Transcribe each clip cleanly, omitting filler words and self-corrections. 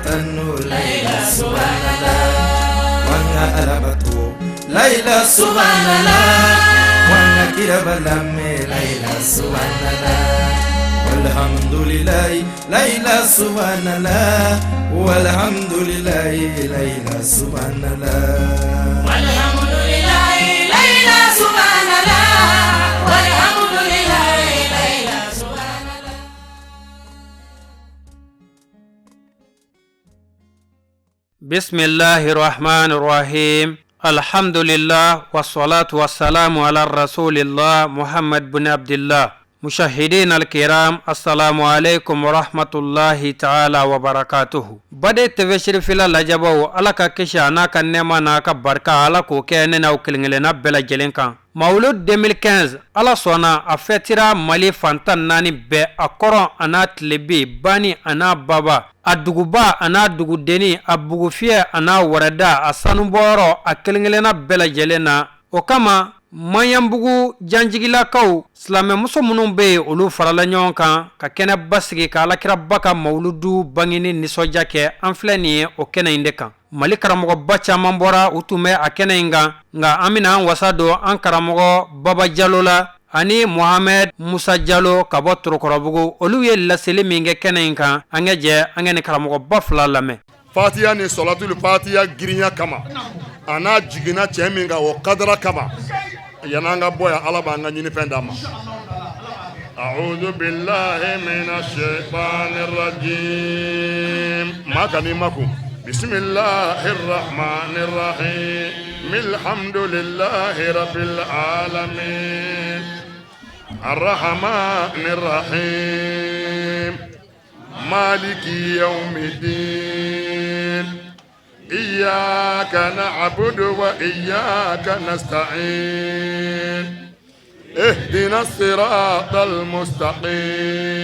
tanu layila subhanala wanga Ala bato layila subhanala wanga kiraba lamɛn layila subhanala walhamdulilayi layila subhanala walhamdulilayi layila subhanala Bisimilahi rahmani rahim alhamdulillah wassalatu wassalamu ala rasulillah muhammad bin abdillah mushahidin alkiram assalamu alaikum warahmatullahi taala wabarakatuhu Baden TV Sirifila lajɛbaw ala ka kisi a n'a ka nɛɛma n'a ka barika ala k'o kɛ ne n'aw kelenkelenna bɛɛ lajɛlen kan Mawulud 2015 ala sɔnna a fɛtira Mali fan 14 bɛɛ a kɔrɔn a n'a tilebin bani a n'a baba a duguba a n'a dugudenni a bugufiyɛ a n'a wɛrɛda a sanubɔyɔrɔ a kelenkelenna bɛɛ lajɛlen na o kama Maɲanbugu janjigilakaw silamɛmuso minnu bɛ yen olu farala ɲɔgɔn kan ka kɛnɛba sigi ka alakiraba ka mawuludu bangeni nisɔndiya kɛ an filɛ nin ye o kɛnɛ in de kan Mali karamɔgɔba caman bɔra u tun bɛ a kɛnɛ in kan nka an bɛna an wasa don an karamɔgɔ Baba Jalo la ani Mohamɛd Musa Jalo ka bɔ Torokɔrɔbugu olu ye laseli min kɛ kɛnɛ in kan an ka jɛ an ka nin karamɔgɔba fila lamɛn. Fatiya ni sɔlatuli fatiya girinya kama a n'a jiginna cɛ min kan o kadara kama yan'an ka bɔ yan Ala b'an ka ɲinifɛn d'an ma. A'udhu billahi minash shaitanir rajim maa kan'i makun bismillahir rahmanir rahim alhamdulillahi rabbil alamin arrahmanir rahim maliki yawmiddin iyyaka na'budu wa iyyaka nasta'in اهدنا الصراط المستقيم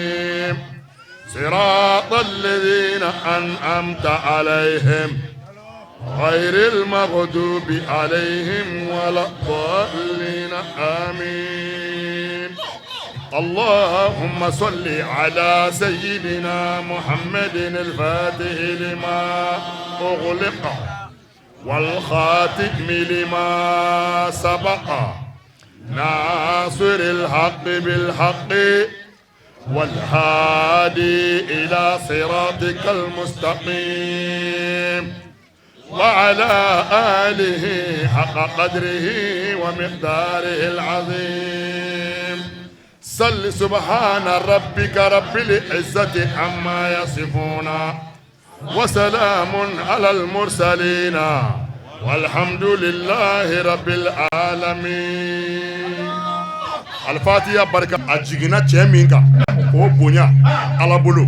صراط الذين أنعمت عليهم غير المغضوب عليهم ولا الضالين آمين اللهم صل على سيدنا محمد الفاتح لما أغلق والخاتم لما سبق ناصر الحق بالحق والهادي إلى صراطك المستقيم وعلى آله حق قدره ومقداره العظيم صل سبحان ربك رب العزة عما يصفون وسلام على المرسلين والحمد لله رب العالمين Alifatiya barika a jiginna cɛ min kan o bonya Ala bolo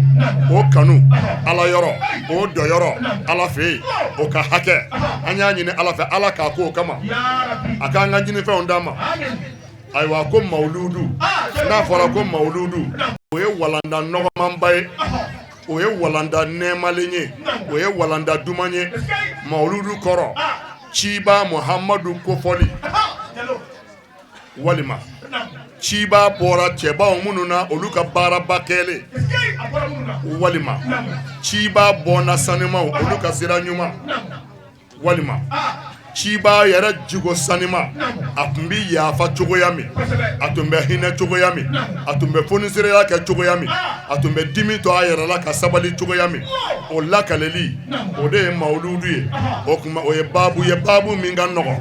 o kanu Ala yɔrɔ o dɔyɔrɔ Ala fɛ yen o ka hakɛ an y'a ɲini Ala fɛ Ala k'a k'o kama a k'an ka ɲinifɛnw d'an ma ayiwa ko mawuludu n'a fɔra ko mawuludu o ye walanda nɔgɔmanba ye o ye walanda nɛɛmalen ye o ye walanda duman ye mawuludu kɔrɔ ciba Muhamadu kofɔli walima ciba bɔra cɛbaw minnu na olu ka baaraba kɛlen walima ciba bɔnna sanumaw olu ka sira ɲuman walima ciba yɛrɛ jogo sanima a tun bɛ yafa cogoya min a tun bɛ hinɛ cogoya min a tun bɛ fonisereya kɛ cogoya min a tun bɛ dimi to a yɛrɛ la ka sabali cogoya min o lakaleli o de ye mawuludu ye o tuma o ye baabu ye baabu min ka nɔgɔn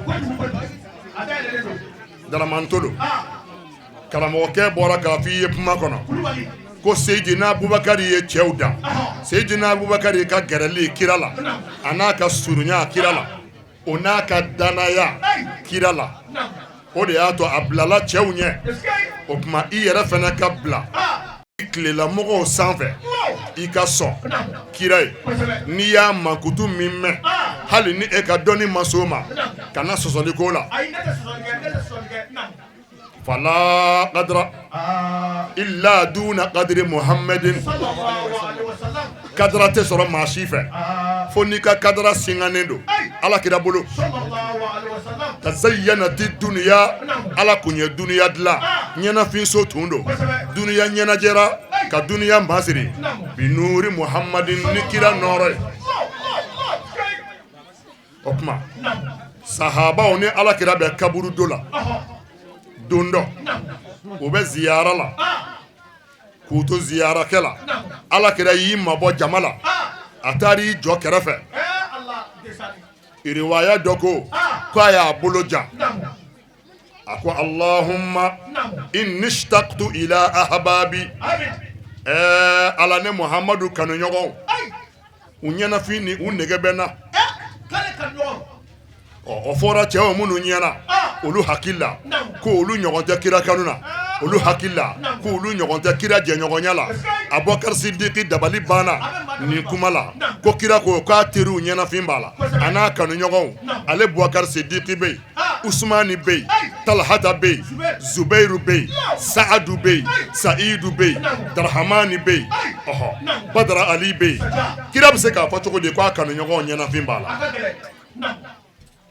Daramantolo karamɔgɔkɛ bɔra k'a fɔ i ye kuma kɔnɔ ko Seyidina Abubakari ye cɛw dan Seyidina Abubakari ka gɛrɛli kira la a n'a ka surunya kira la o n'a ka danaya kira la o de y'a to a bilala cɛw ɲɛ o tuma i yɛrɛ fana ka bila tilelamɔgɔw sanfɛ i ka sɔn kira ye n'i y'a mankutu min mɛn hali ni e ka dɔnni ma s'o ma kana sɔsɔli k'o la fala kadra illa duna kadiri muhammadin kadra tɛ sɔrɔ maa si fɛ fo n'i ka kadra singanen don ala kira bolo tazayyanati dunya ala kun ye dunya dilan ɲɛnafinso tun don dunya ɲɛnajɛra ka dunya masiri binuri muhammadin ni kira nɔɔrɔ ye. O tuma sahabaw ni Ala kira bɛ kaburudo la don dɔ u bɛ ziyara la k'u to ziyarakɛ la Ala kira y'i mabɔ jama la a taara i jɔ kɛrɛfɛ riwaya dɔ ko k'a y'a bolo jan a ko Allahumma inni ishtaqtu ila ahbabi ɛɛ Ala ne Muhamadu kanuɲɔgɔnw u ɲɛnafin ni u nege bɛ n na ɔ o fɔra cɛw minnu ɲɛna olu hakili la ko olu ɲɔgɔn tɛ kira kanu na olu hakili la ko olu ɲɔgɔn tɛ kira jɛɲɔgɔnya la Abubakar Sidiki dabali banna nin kuma la ko kira ko k'a teriw ɲɛnafin b'a la a n'a kanuɲɔgɔnw ale Bubakar Sidiki bɛ yen Usumani bɛ yen Talhata bɛ yen Zubairu bɛ yen Saadu bɛ yen Saidu bɛ yen Darahamani bɛ yen ɔhɔ Badara Ali bɛ yen kira bɛ se k'a fɔ cogo di k'a kanuɲɔgɔnw ɲɛnafin b'a la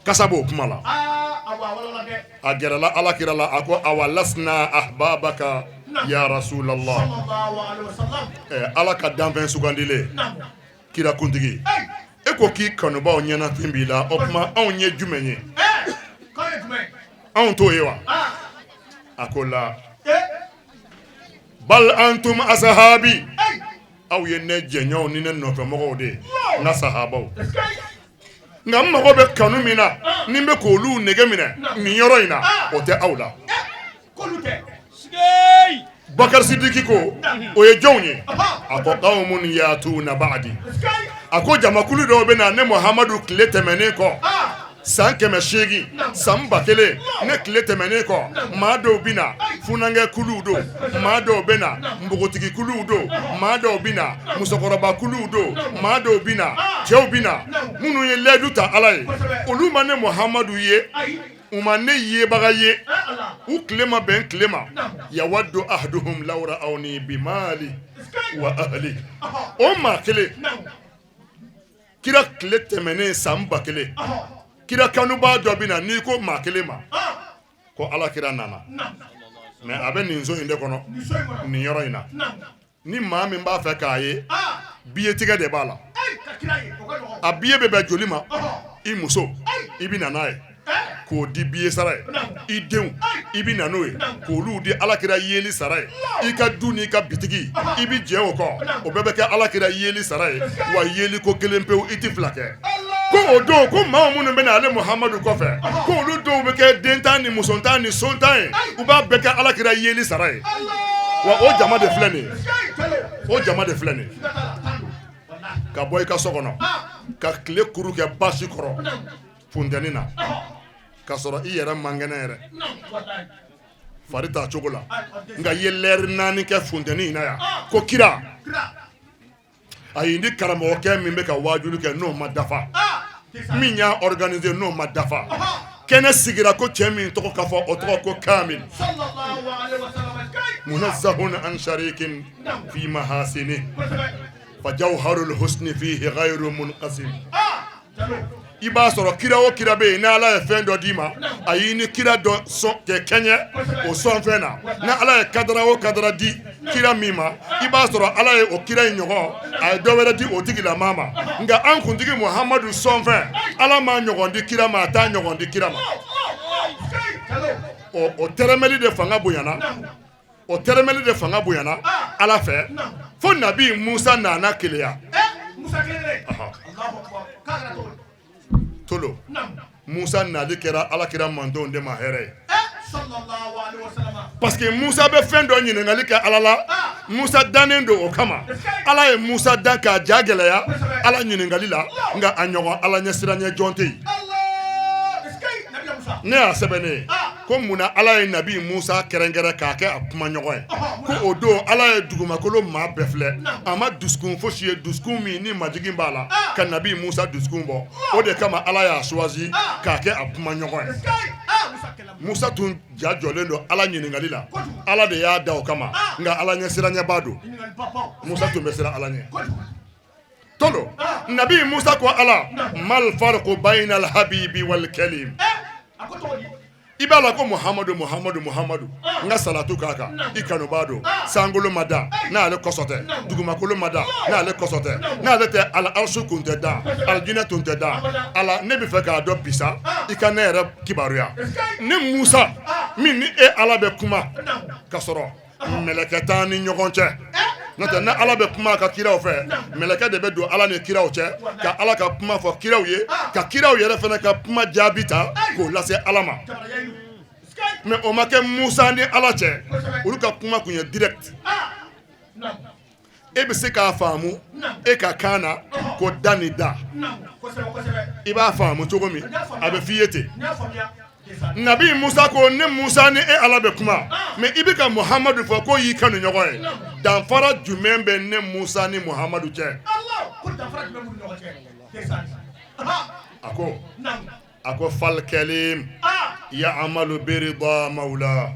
kasa b'o kuma la a gɛrɛla Ala kira la a ko awa lasna ahbabaka ya rasulallah Ala ka danfɛn sugandilen kira kuntigi e ko k'i kanubaw ɲɛnafin b'i la o tuma anw ye jumɛn ye anw t'o ye wa a ko la bal antum ashabi aw ye ne jɛɲɔgɔnw ni ne nɔfɛmɔgɔw de ye n ka sahabaw nka n mago bɛ kanu min na ni n bɛ k'olu nege minɛ nin yɔrɔ in na o tɛ aw la Bakari Sidiki ko o ye jɔnw ye a ko qawmun yatuna ba'di a ko jamakulu dɔw bɛ na ne Muhamadu tile tɛmɛnen kɔ san 800 san 1000 ne tile tɛmɛnen kɔ maa dɔw bɛ na funankɛ kuluw don maa dɔw bɛ na npogotigi kuluw don maa dɔw bɛ na musokɔrɔba kuluw don maa dɔw bɛ na cɛw bɛ na minnu ye layidu ta Ala ye olu ma ne Muhamadu ye u ma ne yebaga ye u tile ma bɛn tile ma yawaddu ahaduhum law ra'awni bimali wa ahli o maa kelen kira tile tɛmɛnen san 1000 kira kanubaa dɔ bɛ na n'i ko maa kelen ma ko Ala kira nana mais a bɛ nin so in de kɔnɔ nin yɔrɔ in na ni maa min b'a fɛ k'a ye billet tigɛ de b'a la a billet bɛ bɛn joli ma i muso i bɛ na n'a ye k'o di billet sara ye i denw i bɛ na n'o ye k'olu di alakira yeli sara ye i ka du n'i ka bitigi i bɛ jɛ o kɔ o bɛɛ bɛ kɛ alakira yeli sara ye wa yeli ko kelen pewu i tɛ fila kɛ ko o don ko maa minnu bɛ na ale Muhamadu kɔfɛ ko olu dɔw bɛ kɛ dentan ni musontan ni sontan ye u b'a bɛɛ kɛ alakira yeli sara ye wa o jama de filɛ nin ye o jama de filɛ nin ye ka bɔ i ka so kɔnɔ ka tile kuru kɛ basi kɔrɔ funteni na ka sɔrɔ i yɛrɛ man kɛnɛ yɛrɛ fari t'a cogo la nka i ye lɛri 4 kɛ funteni in na yan ko kira ayi ni karamɔgɔkɛ min bɛ ka waajuli kɛ n'o ma dafa min y'a organiser n'o ma dafa kɛnɛ sigira ko cɛ min tɔgɔ ka fɔ o tɔgɔ ko Kamil munazzahun an sharikin fi mahasini fa jawharul husni fihi ghayru munqasim i b'a sɔrɔ kira o kira bɛ yen ni Ala ye fɛn dɔ d'i ma a y'i ni kira dɔ sɔn kɛ kɛɲɛ o sɔnfɛn na ni Ala ye kadara o kadara di kira min ma i b'a sɔrɔ Ala ye o kira in ɲɔgɔn a ye dɔ wɛrɛ di o tigilamaa ma nka an kuntigi Muhamadu sɔnfɛn Ala m'a ɲɔgɔn di kira ma a t'a ɲɔgɔn di kira ma o tɛrɛmɛli de fanga bonyana o tɛrɛmɛli de fanga bonyana Ala fɛ fo nabi Musa nana keleya tolo Musa nali kɛra Ala kira mantɔnw de ma hɛrɛ ye parce que Musa bɛ fɛn dɔ ɲininkali kɛ Ala la Musa dannen don o kama Ala ye Musa dan k'a ja gɛlɛya Ala ɲininkali la nka a ɲɔgɔn Ala ɲɛsiranɲɛ jɔn tɛ yen ne y'a sɛbɛn ne ye ko munna Ala ye nabi Musa kɛrɛnkɛrɛn k'a kɛ a kumaɲɔgɔn ye ko o don Ala ye dugumakolo maa bɛɛ filɛ a ma dusukun fosi ye dusukun min ni majigin b'a la ka nabi Musa dusukun bɔ o de kama Ala y'a choisi k'a kɛ a kumaɲɔgɔn ye Musa tun ja jɔlen don Ala ɲininkali la Ala de y'a da o kama nka Ala ɲɛsiranɲɛba don Musa tun bɛ siran Ala ɲɛ tolo nabi Musa ko Ala mal farqu bayna al habibi wal kalim I b'a la ko Muhamadu, Muhamadu, Muhamadu, n ka salatu k'a kan, i kanubaa don. Sankolo ma da n'ale kɔsɔn tɛ, dugumakolo ma da n'ale kɔsɔn tɛ, n'ale tɛ ala arisu kun tɛ da, alijinɛ tun tɛ da. Ala, ne bɛ fɛ k'a dɔn bisa, i ka ne yɛrɛ kibaruya. Ne Musa min ni e Ala bɛ kuma ka sɔrɔ mɛlɛkɛ t'an ni ɲɔgɔn cɛ, n'o tɛ ni Ala bɛ kuma a ka kiraw fɛ, mɛlɛkɛ de bɛ don Ala ni kiraw cɛ ka Ala ka kuma fɔ kiraw ye, ka kiraw yɛrɛ fana ka kuma jaabi ta k'o lase Ala ma. Mais o ma kɛ Musa ni Ala cɛ, olu ka kuma tun ye direct. E bɛ se k'a faamu e ka kan na ko da ni da, i b'a faamu cogo min, a bɛ f'i ye ten. Nabi Musa ko ne Musa ni e Ala bɛ kuma, mais i bɛ ka Muhamadu fɔ k'o y'i kanu ɲɔgɔn ye. Danfara jumɛn bɛ ne Musa ni Muhamadu cɛ? A ko falkalim ya'malu birida mawla.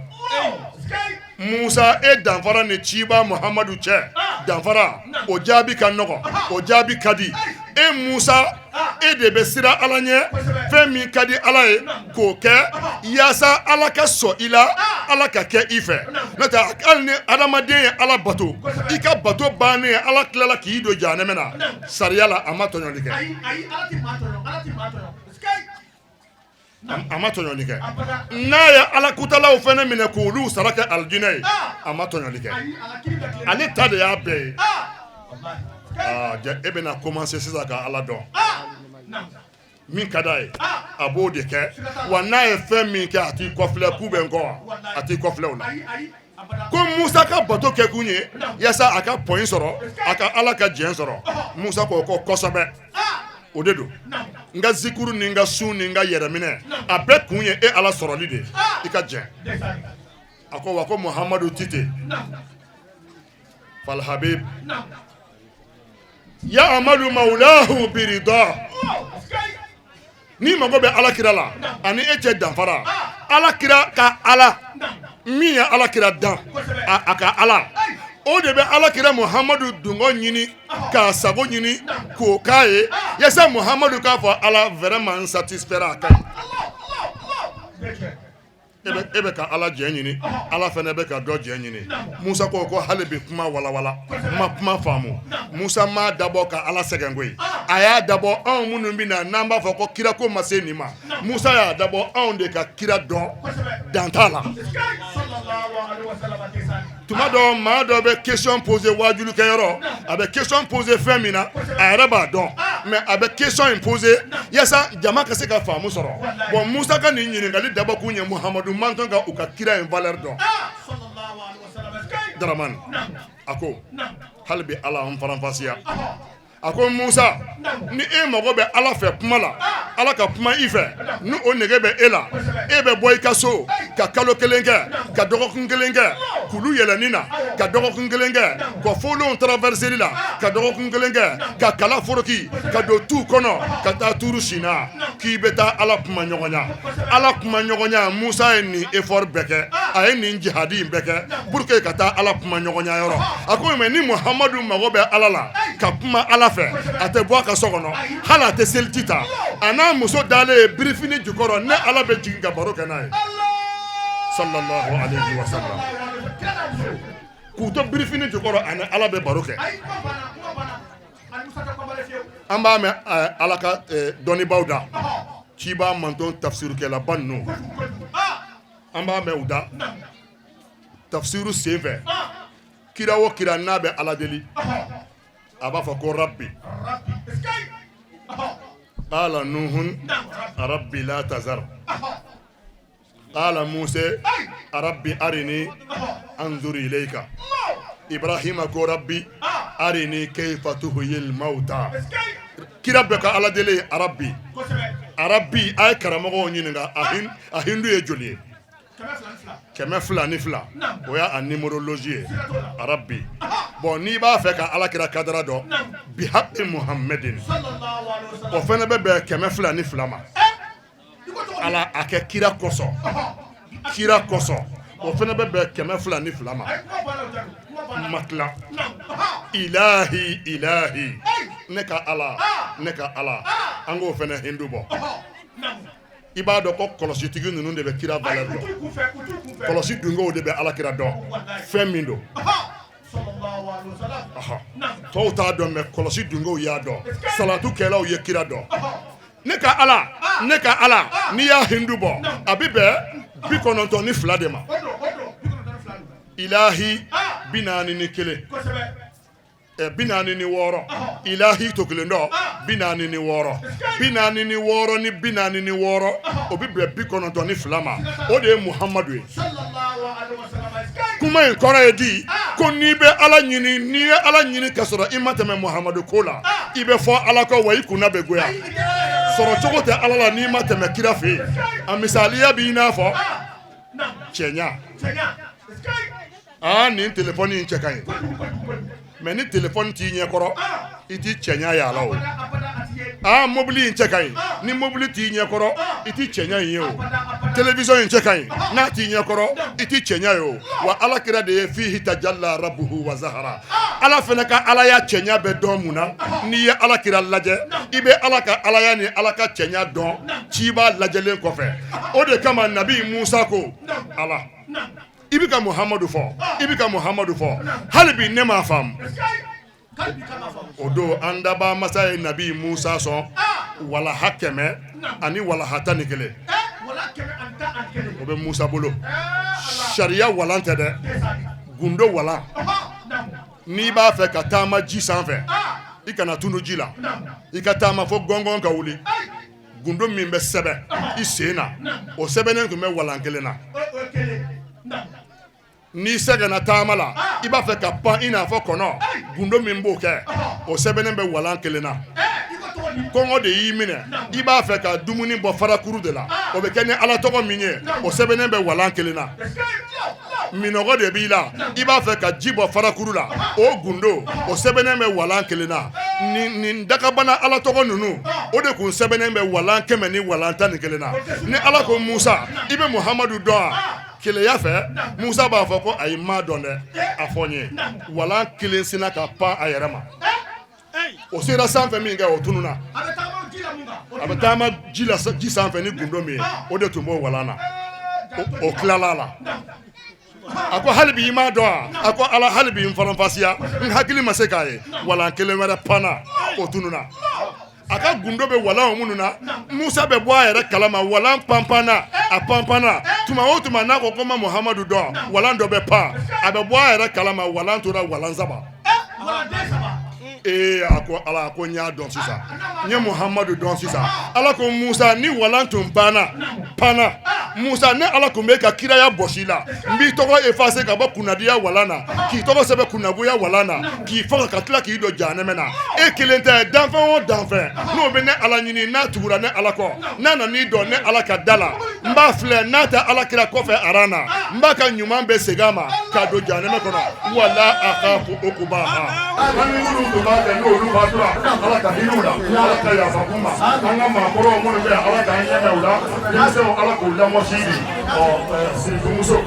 Musa, e danfara ni ciba Muhamadu cɛ, danfara o jaabi ka nɔgɔ, o jaabi ka di. E Musa, e de bɛ siran Ala ɲɛ, fɛn min ka di Ala ye k'o kɛ yaasa Ala ka sɔn i la, Ala ka kɛ i fɛ. N'o tɛ hali ni adamaden ye Ala bato, i ka bato bannen Ala tilala k'i don jahanɛmɛ na, sariya la a ma tɔɲɔli kɛ. A ma tɔɲɔli kɛ. N'a ye Ala kutalaw fana minɛ k'olu sara kɛ alijinɛ ye, a ma tɔɲɔli kɛ. Ale ta de y'a bɛɛ ye. E bɛna commencer sisan ka Ala dɔn. Min ka d'a ye, a b'o de kɛ. Wa n'a ye fɛn min kɛ, a t'i kɔfilɛ k'u bɛ n kɔ wa, a t'i kɔfilɛ o la. Ko Musa ka bato kɛ kun ye yaasa a ka point sɔrɔ, a ka Ala ka jɛn sɔrɔ. Musa ko ko kosɛbɛ, o de don. N ka zikuru ni n ka sun ni n ka yɛrɛminɛ, a bɛɛ kun ye e Ala sɔrɔli de ye, i ka jɛn. A ko wa ko Muhamadu ti ten. Falhabib ya'malu mawlahu birida. N'i mago bɛ Ala kira la ani e cɛ danfara, Ala kira ka Ala min ye Ala kira dan, a ka Ala o de bɛ Ala kira Muhamadu dungɔ ɲini k'a sago ɲini k'o k'a ye, yaasa Muhamadu k'a fɔ Ala vraiment n satisfait a ka ɲi. E bɛ ka Ala jɛ ɲini, Ala fana bɛ ka dɔ jɛ ɲini. Musa ko ko hali bi kuma walawala, n ma kuma faamu. Musa m'a dabɔ ka Ala sɛgɛn koyi, a y'a dabɔ anw minnu bɛ na n'an b'a fɔ ko kira ko ma se nin ma. Musa y'a dabɔ anw de ka kira dɔn, dan t'a la. Tuma dɔ maa dɔ bɛ question poser wajulikɛyɔrɔ, a bɛ question poser fɛn min na a yɛrɛ b'a dɔn, mais a bɛ question in poser yaasa jama ka se ka faamu sɔrɔ. Bon, Musa ka nin ɲininkali dabɔ kun ye Muhamadu mantɔn ka u ka kira in valeur dɔn. Daramani a ko hali bi Ala an faranfasiya. A ko Musa, ni e mago bɛ Ala fɛ kuma la, Ala ka kuma i fɛ, ni o nege bɛ e la, e bɛ bɔ i ka so ka kalo kelen kɛ, ka dɔgɔkun kelen kɛ kulu yɛlɛnni na, ka dɔgɔkun kelen kɛ ka folon traverseli la, ka dɔgɔkun kelen kɛ ka kala foroki ka don tu kɔnɔ ka taa Turu Sina, k'i bɛ taa Ala kuma ɲɔgɔnya. Ala kuma ɲɔgɔnya, Musa ye nin effort bɛɛ kɛ, a ye nin jihadi in bɛɛ kɛ pour que ka taa Ala kuma ɲɔgɔnya yɔrɔ. A ko mais ni Muhamadu mago bɛ Ala la ka kuma Ala fɛ, a tɛ bɔ a ka so kɔnɔ, hali a tɛ seliji ta, a n'a muso dalen ye birifini jukɔrɔ, ne Ala bɛ jigin ka baro kɛ n'a ye, sallallahu alayhi wa sallam. K'u to birifini jukɔrɔ, ani Ala bɛ baro kɛ. An b'a mɛn Ala ka dɔnnibaaw da, ciba manton tafsirukɛlaba ninnu, an b'a mɛn u da tafsiru senfɛ. Kira o kira n'a bɛ Ala deli, a b'a fɔ ko rabbi qala nuhun rabbi la tazar qala musa rabbi arini anzur ilayka Ibrahima ko rabbi arini kayfa tuhyil mauta. Kira bɛɛ ka Ala deli ye rabbi rabbi. A ye karamɔgɔw ɲininka, a hindu ye joli ye? 202, o y'a numérologie ye, rabbi. Bon, n'i b'a fɛ ka Ala kira kadara dɔn, bi haqqi Muhammadin, o fana bɛ bɛn 202 ma. Ala a kɛ kira kosɔn, kira kosɔn, o fana bɛ bɛn 202 ma. Ma tila ilahi ilahi, ne ka Ala, ne ka Ala, an k'o fana hindu bɔ. I b'a dɔn ko kɔlɔsitigi ninnu de bɛ kira valeur dɔn, kɔlɔsi dungew de bɛ ala kira dɔn fɛn min don. Tɔw t'a dɔn, mais kɔlɔsi dungew y'a dɔn, salatu kɛlaw ye kira dɔn. Ne ka ala, ne ka ala, n'i y'a hindu bɔ, a bɛ bɛn 92 de ma. Ilahi 41, 46, ilahi to kelen dɔ 46, 46 ni 46, o bɛ bɛn 92 ma. O de ye Muhamadu ye. Kuma in kɔrɔ ye di? Ko n'i bɛ ala ɲini, n'i ye ala ɲini ka sɔrɔ i ma tɛmɛ Muhamadu ko la, i bɛ fɔ ala kɔ, wa i kunna bɛ goya. Sɔrɔ cogo tɛ ala la n'i ma tɛmɛ kira fɛ yen. A misaliya b'i n'a fɔ cɛɲa. Aa, nin telefɔni in cɛ ka ɲi, mais ni telefɔni t'i ɲɛkɔrɔ, i t'i cɛɲa ye a la o. Aa, mobili in cɛ ka ɲi, ni mobili t'i ɲɛkɔrɔ, i t'i cɛɲa in ye o. Télévision in cɛ ka ɲi, n'a t'i ɲɛkɔrɔ, i t'i cɛɲa ye o. Wa ala kira de ye fihi tajalla rabbuhu wa zahara. Ala fana ka alaya cɛɲa bɛ dɔn mun na? N'i ye ala kira lajɛ, i bɛ ala ka alaya ni ala ka cɛɲa dɔn ciba lajɛlen kɔfɛ. O de kama nabi Musa ko: ala, i bɛ ka Muhamadu fɔ, i bɛ ka Muhamadu fɔ, hali bi ne m'a faamu. O don, an daba masa ye nabi Musa sɔn walaha 100 ani walaha 11. O bɛ Musa bolo. Sariya walan tɛ dɛ, gundo walan. N'i b'a fɛ ka taama ji sanfɛ, i kana tunu ji la, i ka taama fo gɔngɔn ka wuli. Gundo min bɛ sɛbɛn i sen na, o sɛbɛnnen tun bɛ walan kelen na. N'i sɛgɛnna taama la, i b'a fɛ ka pan i n'a fɔ kɔnɔ, gundo min b'o kɛ, o sɛbɛnnen bɛ walan kelen na. Kɔngɔ de y'i minɛ, i b'a fɛ ka dumuni bɔ farakuru de la, o bɛ kɛ ni ala tɔgɔ min ye, o sɛbɛnnen bɛ walan kelen na. Minɔgɔ de b'i la, i b'a fɛ ka ji bɔ farakuru la, o gundo, o sɛbɛnnen bɛ walan kelen na. Nin dakabana ala tɔgɔ ninnu, o de kun sɛbɛnnen bɛ walan 100 ni walan 11 na. Ni ala ko: Musa, i bɛ Muhamadu dɔn wa? Keleya fɛ, Musa b'a fɔ ko ayi, n m'a dɔn dɛ, a fɔ n ye. Walan kelen sinna ka pan a yɛrɛ ma. O sera sanfɛ min kɛ, o tununna. A bɛ taama ji la, ji sanfɛ ni gundo min ye, o de tun b'o walan na. O tilala a la, a ko: hali bi i m'a dɔn wa? A ko: ala, hali bi n faranfasiya, n hakili ma se k'a ye. Walan kelen wɛrɛ panna, o tununna. A ka gundo bɛ walan minnu na, Musa bɛ bɔ a yɛrɛ kalama. Walan panpanna, a panpanna tuma o tuma, n'a ko ko ma Muhamadu dɔn, walan dɔ bɛ pan, a bɛ bɔ a yɛrɛ kalama. Walan tora walan saba. Ee, a ko: ala, a ko n y'a dɔn sisan, n ye Muhamadu dɔn sisan. Ala ko: Musa, ni walan tun banna panna, Musa, ne ala tun bɛ ka kiraya bɔsi la, n b'i tɔgɔ effacer ka bɔ kunnadiya walan na, k'i tɔgɔ sɛbɛn kunnagoya walan na, k'i faga ka tila k'i don jahanɛmɛ na. E kelen tɛ, danfɛn o danfɛn n'o bɛ ne ala ɲini, n'a tugura ne ala kɔ, n'a nan'i dɔn ne ala ka da la, n b'a filɛ, n'a tɛ ala kira kɔfɛ aran na, n b'a ka ɲuman bɛɛ segin a ma k'a don jahanɛmɛ kɔnɔ. Wala akhafu uqbaha. An ni minnu tun b'a kɛ, n'olu fatura, ala ka hinɛ u la, ala ka yafa k'u ma. An ka maakɔrɔw minnu bɛ yan, ala k'an ɲɛmɛ u la. Denmisɛnw, ala k'u lamɔ sini. Ɔ sirifumuso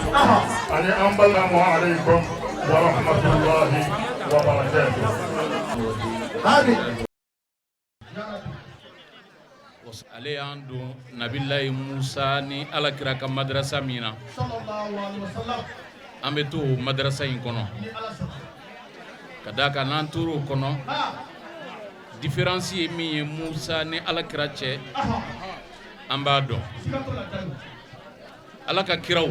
ani an balimaw, aleykum wa rahmatulahi wa barakatuh. Ale y'an don nabilayi Musa ni alakira ka madarasa min na, an bɛ to o madarasa in kɔnɔ ka d'a kan n'an tora o kɔnɔ, différence ye min ye Musa ni alakira cɛ, an b'a dɔn. Ala ka kiraw,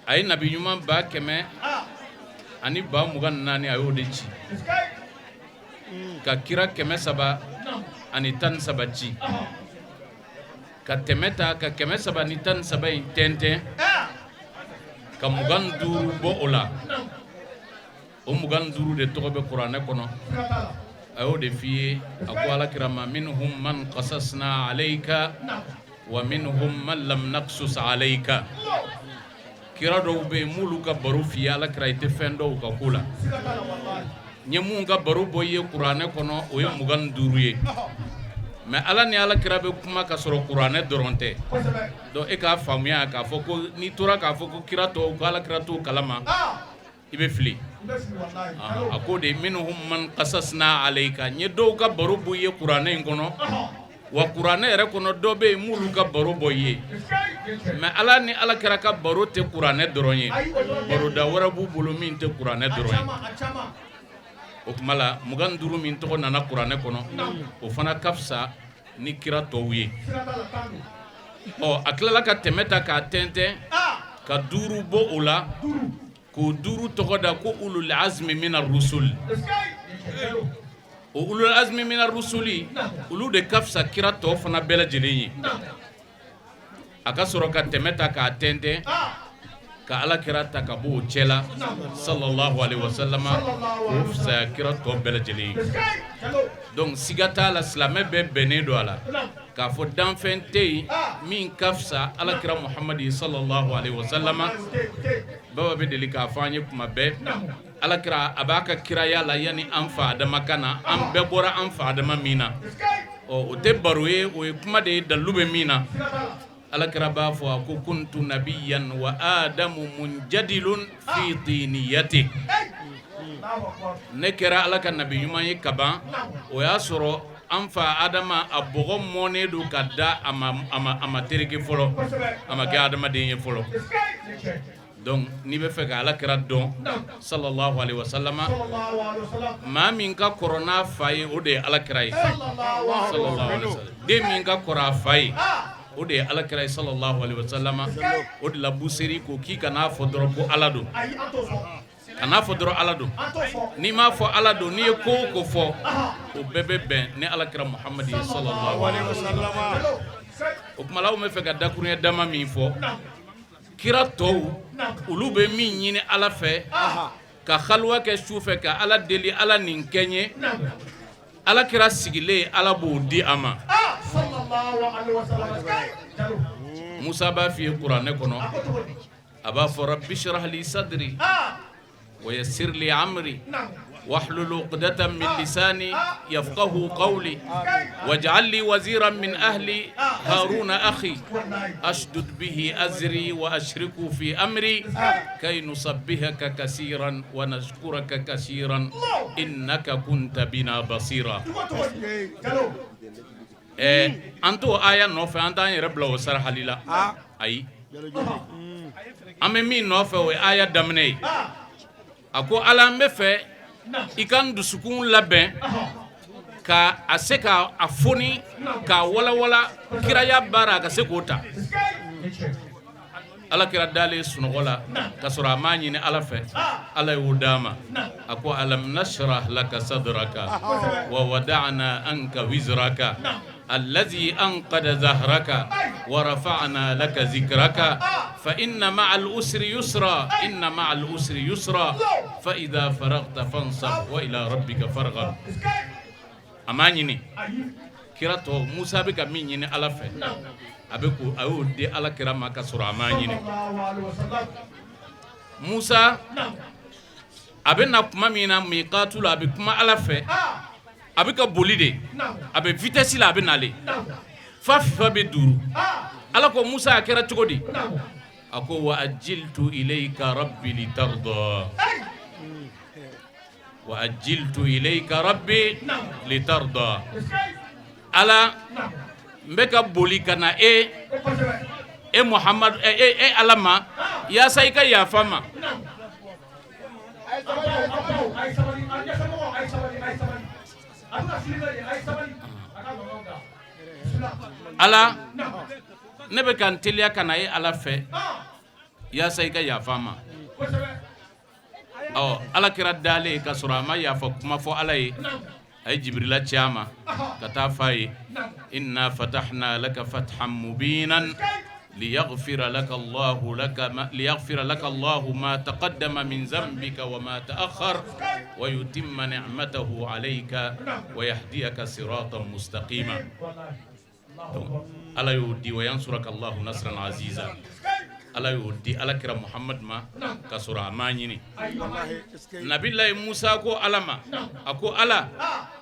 a ye nabi ɲuman 124000, a y'o de ci, ka kira 313 ci, ka tɛmɛ ta ka 313 in tɛntɛn ka 25 bɔ o la. O 25 de tɔgɔ bɛ kuranɛ kɔnɔ. A y'o de f'i ye, a ko alakira ma: minhum man qasasna alayka wa minhum man lam naqsus alayka. Kira dɔw bɛ yen, m'olu ka baro f'i ye, alakira, i tɛ fɛn dɔw ka ko la. N ye mun ka baro bɔ i ye kuranɛ kɔnɔ, o ye 25 ye. Mais ala ni alakira bɛ kuma ka sɔrɔ kuranɛ dɔrɔn tɛ. Donc e k'a faamuya k'a fɔ ko n'i tora k'a fɔ ko kira tɔw ko alakira t'o kalama, i bɛ fili. A ko de minhum man qasasna alayka, n ye dɔw ka baro bɔ i ye kuranɛ in kɔnɔ. Wa kuranɛ yɛrɛ kɔnɔ dɔ bɛ yen m'olu ka baro bɔ i ye, mais Ala ni Ala kira ka baro tɛ kuranɛ dɔrɔn ye, baroda wɛrɛ b'u bolo min tɛ kuranɛ dɔrɔn ye. O tuma la 25 min tɔgɔ nana kuranɛ kɔnɔ, o fana ka fisa ni kira tɔw ye. Ɔ, a tilala ka tɛmɛ ta k'a tɛntɛn ka duuru bɔ o la, k'o duuru tɔgɔ da ko ulul azmi mina rusul. O ulul azmi mina rusuli, olu de ka fisa kira tɔw fana bɛɛ lajɛlen ye. A ka sɔrɔ ka tɛmɛ ta k'a tɛntɛn ka Ala kira ta ka bɔ o cɛ la, sallallahu alaihi wasallam, k'o fisaya kira tɔ bɛɛ lajɛlen ye. Donc siga t'a la, silamɛ bɛɛ bɛnnen don a la k'a fɔ danfɛn tɛ yen min ka fisa Ala kira Muhamadi sallallahu alaihi wasallam. Baba bɛ deli k'a fɔ an ye kuma bɛɛ, Ala kira a b'a ka kiraya la yanni an fa Adama ka na, an bɛɛ bɔra an fa Adama min na. Ɔ, o tɛ baro ye, o ye kuma de ye dalilu bɛ min na. Ala kira b'a fɔ a ko kuntu nabiyan wa adamu munjadilun fi tiniyati. Ne kɛra Ala ka nabi ɲuman ye kaban, o y'a sɔrɔ an fa Adama a bɔgɔ mɔnen don ka da, a ma a ma a ma tereke fɔlɔ, a ma kɛ adamaden ye fɔlɔ. Donc n'i bɛ fɛ ka Ala kira dɔn, sallallahu alaihi wasallama, maa min ka kɔrɔ n'a fa ye, o de ye Ala kira ye, sallallahu alaihi wasallam. Den min ka kɔrɔ a fa ye, o de ye Ala kira ye, sallallahu alaihi wasallama. O de la Busiri ko k'i kan'a fɔ dɔrɔn ko Ala don, kan'a fɔ dɔrɔn Ala don. N'i m'a fɔ Ala don, n'i ye ko o ko fɔ, o bɛɛ bɛ bɛn ni Ala kira Muhamadi ye, sallallahu alaihi wasallam. O tuma la, aw bɛ fɛ ka dakuruɲɛ dama min fɔ, kira tɔw olu bɛ min ɲini Ala fɛ, ka haluwa kɛ su fɛ ka Ala deli, Ala nin kɛ n ye, Ala kira sigilen Ala b'o di a ma. Musa b'a f'i ye kuranɛ kɔnɔ, a b'a fɔ rabbi shrah li sadri wa yassir li amri wahlul uqdatan min lisani yafqahu qawli waj'al li waziran min ahli haruna akhi ashdud bihi azri wa ashriku fi amri kay nusabbihaka kaseeran wa nashkuraka kaseeran innaka kunta bina basira. An t'o aya nɔfɛ, an t'an yɛrɛ bila o sarahali la, ayi. An bɛ min nɔfɛ, o ye aya daminɛ ye. A ko Ala, n bɛ fɛ i ka n dusukun labɛn ka a se ka a foni k'a walawala, kiraya baara a ka se k'o ta. Ala kira dalen sunɔgɔ la ka sɔrɔ a m'a ɲini Ala fɛ, Ala y'o d'a ma. A ko alam nashrah laka sadraka wa wada'na anka wizraka allazi anqada zahraka wa rafa'na laka zikraka fa inna ma'al usri yusra inna ma'al usri yusra fa idha faragta fansab wa ila rabbika farghab. A m'a ɲini kira tɔ. Musa bɛ ka min ɲini Ala fɛ, a bɛ ko a y'o di Ala kira ma ka sɔrɔ a m'a ɲini. Musa a bɛ na kuma min na miqatu la, a bɛ kuma Ala fɛ, a bɛ ka boli de, a bɛ vitesse la, a bɛ nalen fa fifa bɛ duuru. Ala ko Musa, a kɛra cogo di? A ko wa ajiltu ilayka rabbi litarda, wa ajiltu ilayka rabbi litarda. Ala, n bɛ ka boli ka na e e Muhamadu e e Ala ma yaasa i ka yafa n ma. Ala, ne bɛ ka n teliya ka na e Ala fɛ yaasa i ka yafa n ma. Ɔ, Ala kira dalen ka sɔrɔ a ma yafa kuma fɔ Ala ye, a ye Jibirila ci a ma ka taa f'a ye inna fatahna laka fathan mubinan liyaghfira laka Allahu laka ma liyaghfira laka Allahu ma taqaddama min dhanbika wa ma ta'akhkhar wa yutimma ni'matahu alayka wa yahdiyaka siratan mustaqima. Donc Ala y'o di wa yansuraka Allahu nasran aziza. Ala y'o di Ala kira Muhammad ma ka sɔrɔ a m'a ɲini. Nabilayi Musa ko Ala ma, a ko Ala,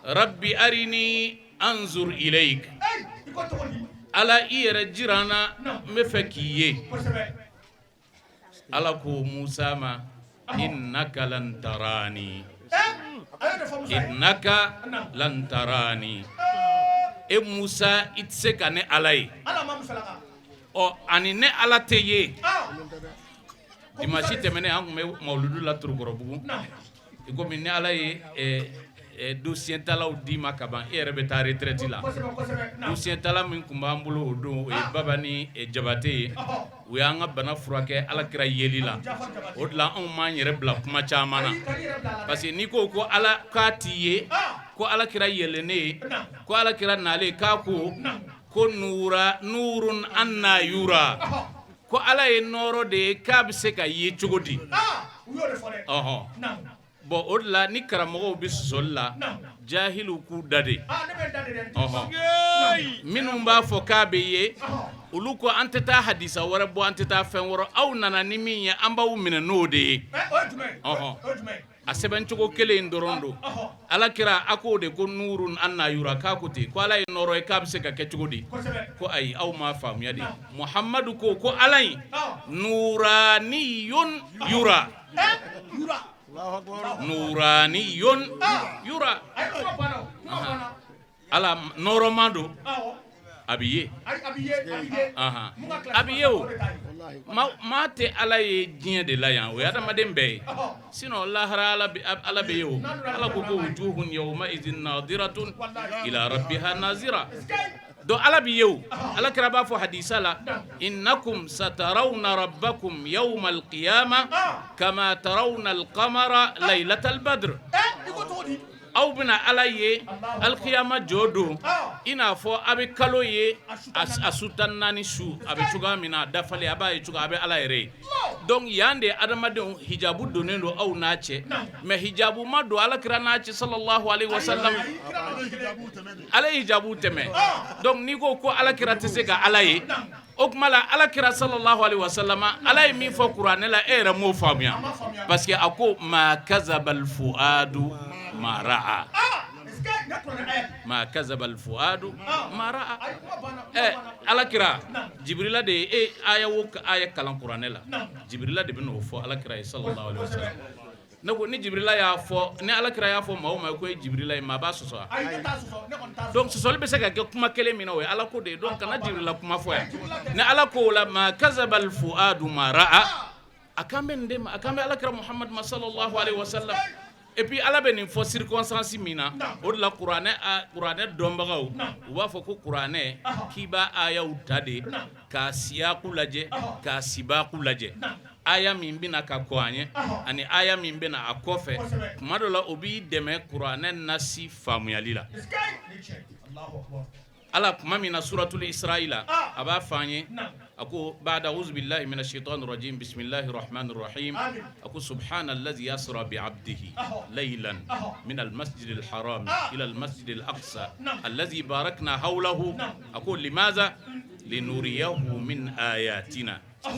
rabbi arini anzur ilayk. Ala, i yɛrɛ jira n na, n bɛ fɛ k'i ye. Ala ko Musa ma innaka lan tarani, innaka lan tarani. E Musa, i tɛ se ka ne Ala ye. Ɔ, ani ne Ala tɛ ye. Dimanche tɛmɛnen, an tun bɛ mawuludu la Torokɔrɔbugu. I komi ni Ala ye dossier talaw d'i ma ka ban, e yɛrɛ bɛ taa retraite la. Dossier tala min tun b'an bolo o don, o ye Baba ni Jabate ye. U y'an ka bana furakɛ Ala kira yeli la. O de la anw m'an yɛrɛ bila kuma caman na, parce que n'i ko ko Ala k'a t'i ye, ko Ala kira yɛlɛnnen ye, ko Ala kira nalen, k'a ko ko nura nurun anna yura, ko Ala ye nɔɔrɔ de ye, k'a bɛ se ka ye cogo di? Ɔhɔn, bon, o de la ni karamɔgɔw bɛ sɔsɔli la, jahiliw k'u da de. Ɔhɔn, minnu b'a fɔ k'a bɛ ye, olu ko an tɛ taa hadisa wɛrɛ bɔ, an tɛ taa fɛn wɛrɛ. Aw nana ni min ye, an b'aw minɛ n'o de ye. Ɔhɔn, a sɛbɛncogo kelen in dɔrɔn don. Ala kira a k'o de ko nurun anna yura, k'a ko ten ko Ala ye nɔɔrɔ ye, k'a bɛ se ka kɛ cogo di? Ko ayi, aw m'a faamuya de. Muhamadu ko ko Ala in nuraniyun yura, nuraniyun yura, Ala nɔɔrɔman don, a bɛ ye, a bɛ ye. O maa tɛ Ala ye diɲɛ de la yan, o ye adamaden bɛɛ ye. Sinon lahara, Ala bɛ ye. O Ala ko ko wujuhun yawma idhin nadiratun ila rabbiha nazira. Donc Ala bɛ ye. O Ala kira b'a fɔ hadisa la: innakum satarawna rabbakum yawma alqiyama kama tarawna alqamara laylatal badr. Aw bɛna Ala ye alikiyama jɔ don i n'a fɔ a bɛ kalo ye a su 14 su, a bɛ cogoya min na, a dafalen, a b'a ye cogo a bɛ Ala yɛrɛ ye. Donc yan de adamadenw hijabu donnen don aw n'a cɛ, mais hijabu ma don Ala kira n'a cɛ, sallallahu alaihi wasallam. Ala ye hijabu tɛmɛ. Donc n'i ko ko Ala kira tɛ se ka Ala ye, o tuma la Ala kira sallallahu alaihi wasallam, Ala ye min fɔ kuranɛ la, e yɛrɛ m'o faamuya, parce que a ko ma kazabal fuadu ma ra'a, ma kazabal fuadu ma ra'a. Ɛ, Ala kira Jibirila de ye e aya o aya kalan kuranɛ la, Jibirila de bɛ n'o fɔ Ala kira ye sallallahu alaihi wasallam. Ne ko ni Jibirila y'a fɔ, ni Ala kira y'a fɔ maa o maa ko e Jibirila ye, maa b'a sɔsɔ wa? Donc sɔsɔli bɛ se ka kɛ kuma kelen min na, o ye Ala ko de ye. Donc kana Jibirila kuma fɔ yan. Ni Ala ko o la ma kazabal fuadu ma ra'a, a kan bɛ nin de ma, a kan bɛ Ala kira Muhamadu ma sallallahu alaihi wasallam. Et puis Ala bɛ nin fɔ circonstance min na, o de la kuranɛ dɔnbagaw u b'a fɔ ko kuranɛ k'i b'a ayaw ta de k'a siyaku lajɛ, k'a sibaku lajɛ, aya min bɛna ka kɔ an ye ani aya min bɛna a kɔfɛ. Kuma dɔ la, o b'i dɛmɛ kuranɛ nasi faamuyali la. Ala kuma min na suratul Israila, a b'a fɔ an ye, a ko ba'da auzu billahi minash shaitani rajim, bismillahir rahmanir rahim, a ko subhanallazi asra bi abdihi laylan min al masjidil haram ila al masjidil aqsa allazi barakna hawlahu. A ko limaza linuriyahu min ayatina. N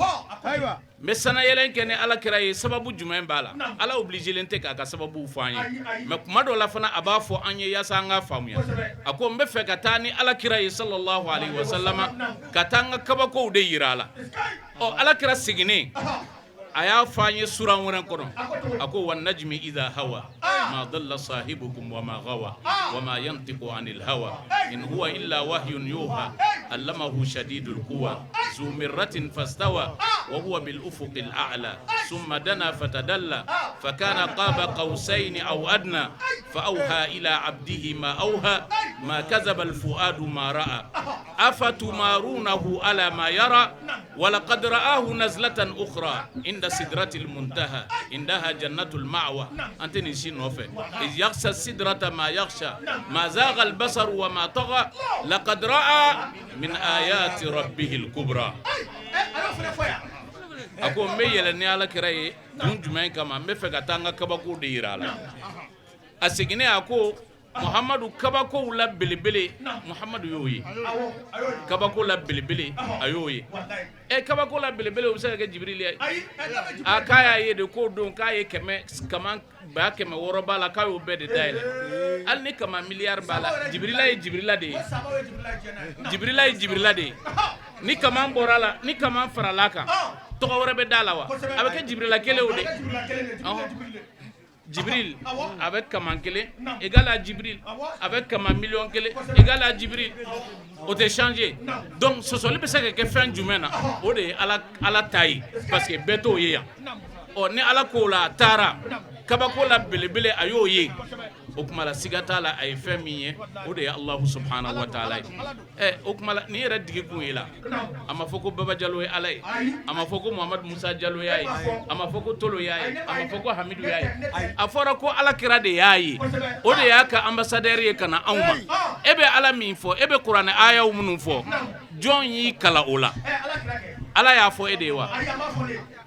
bɛ sanayɛlɛn kɛ ni Ala kira ye, sababu jumɛn b'a la? Ala obligé tɛ k'a ka sababu fɔ an ye, mais kuma dɔ la fana, a b'a fɔ an ye yaasa an ka faamuya. A ko n bɛ fɛ ka taa ni Ala kira ye sallallahu alaihi wasallama, ka taa n ka kabakow de yira a la. Ɔ, Ala kira seginnen, a y'a fɔ an ye suran wɛrɛ kɔnɔ, a ko wa najmi idha hawa ma dalla sahibukum wa ma gawa wa ma yantiqu anil hawa in huwa illa wahyun yuha allamahu shadidul quwa zu mirratin fastawa wa huwa bil ufuqil a'la thumma dana fatadalla fakana qaba qawsayn aw adna fa awha ila abdihi ma awha ma kazaba al fuadu ma ra'a afatumarunahu ala ma yara wa laqad ra'ahu nazlatan ukhra inda sidratil muntaha indaha jannatul ma'wa. An tɛ nin si nɔfɛ. Iz yaghsha sidrata ma yaghsha ma zagha al basar wa ma tagha laqad ra'a min ayati rabbihil kubra. A ko n bɛ yɛlɛ ni Ala kira ye kun jumɛn kama? N bɛ fɛ ka taa n ka kabako de yira a la. A seginnen, a ko Muhamadu kabakow la belebele, Muhamadu y'o ye. Kabako la belebele, a y'o ye. Ɛ, kabako la belebele, o bɛ se ka kɛ Jibirili ye? A k'a y'a ye de k'o don k'a ye kɛmɛ kaman 600 b'a la, k'a y'o bɛɛ de dayɛlɛ. Hali ni kama miliyari b'a la, Jibirila ye Jibirila de ye, Jibirila ye Jibirila de ye. Ni kaman bɔra la, ni kaman farala kan, tɔgɔ wɛrɛ bɛ da la wa? A bɛ kɛ Jibirila kelen o de. Jibril avec kaman kelen égal à Jibril avec kaman miliyɔn kelen égal à Jibril, o tɛ changer. Donc sɔsɔli bɛ se ka kɛ fɛn jumɛn na? O de ye Ala ta ye, parce que bɛɛ t'o ye yan. Ɔ, ni Ala k'o la, a taara kabako la belebele, a y'o ye. O tuma la, siga t'a la, a ye fɛn min ye, o de ye Alahu subahana wa taala ye. Ɛ, o tuma la, nin yɛrɛ digi kun ye la, a ma fɔ ko Baba Jalo ye Ala ye, a ma fɔ ko Muhamadu Musa Jalo y'a ye, a ma fɔ ko Tolo y'a ye, a ma fɔ ko Hamidu y'a ye. A fɔra ko Ala kira de y'a ye, o de y'a ka ambassadeur ye ka na anw ma. E bɛ Ala min fɔ, e bɛ kuranɛ ayaw minnu fɔ, jɔn y'i kalan o la? Ala y'a fɔ e de ye wa?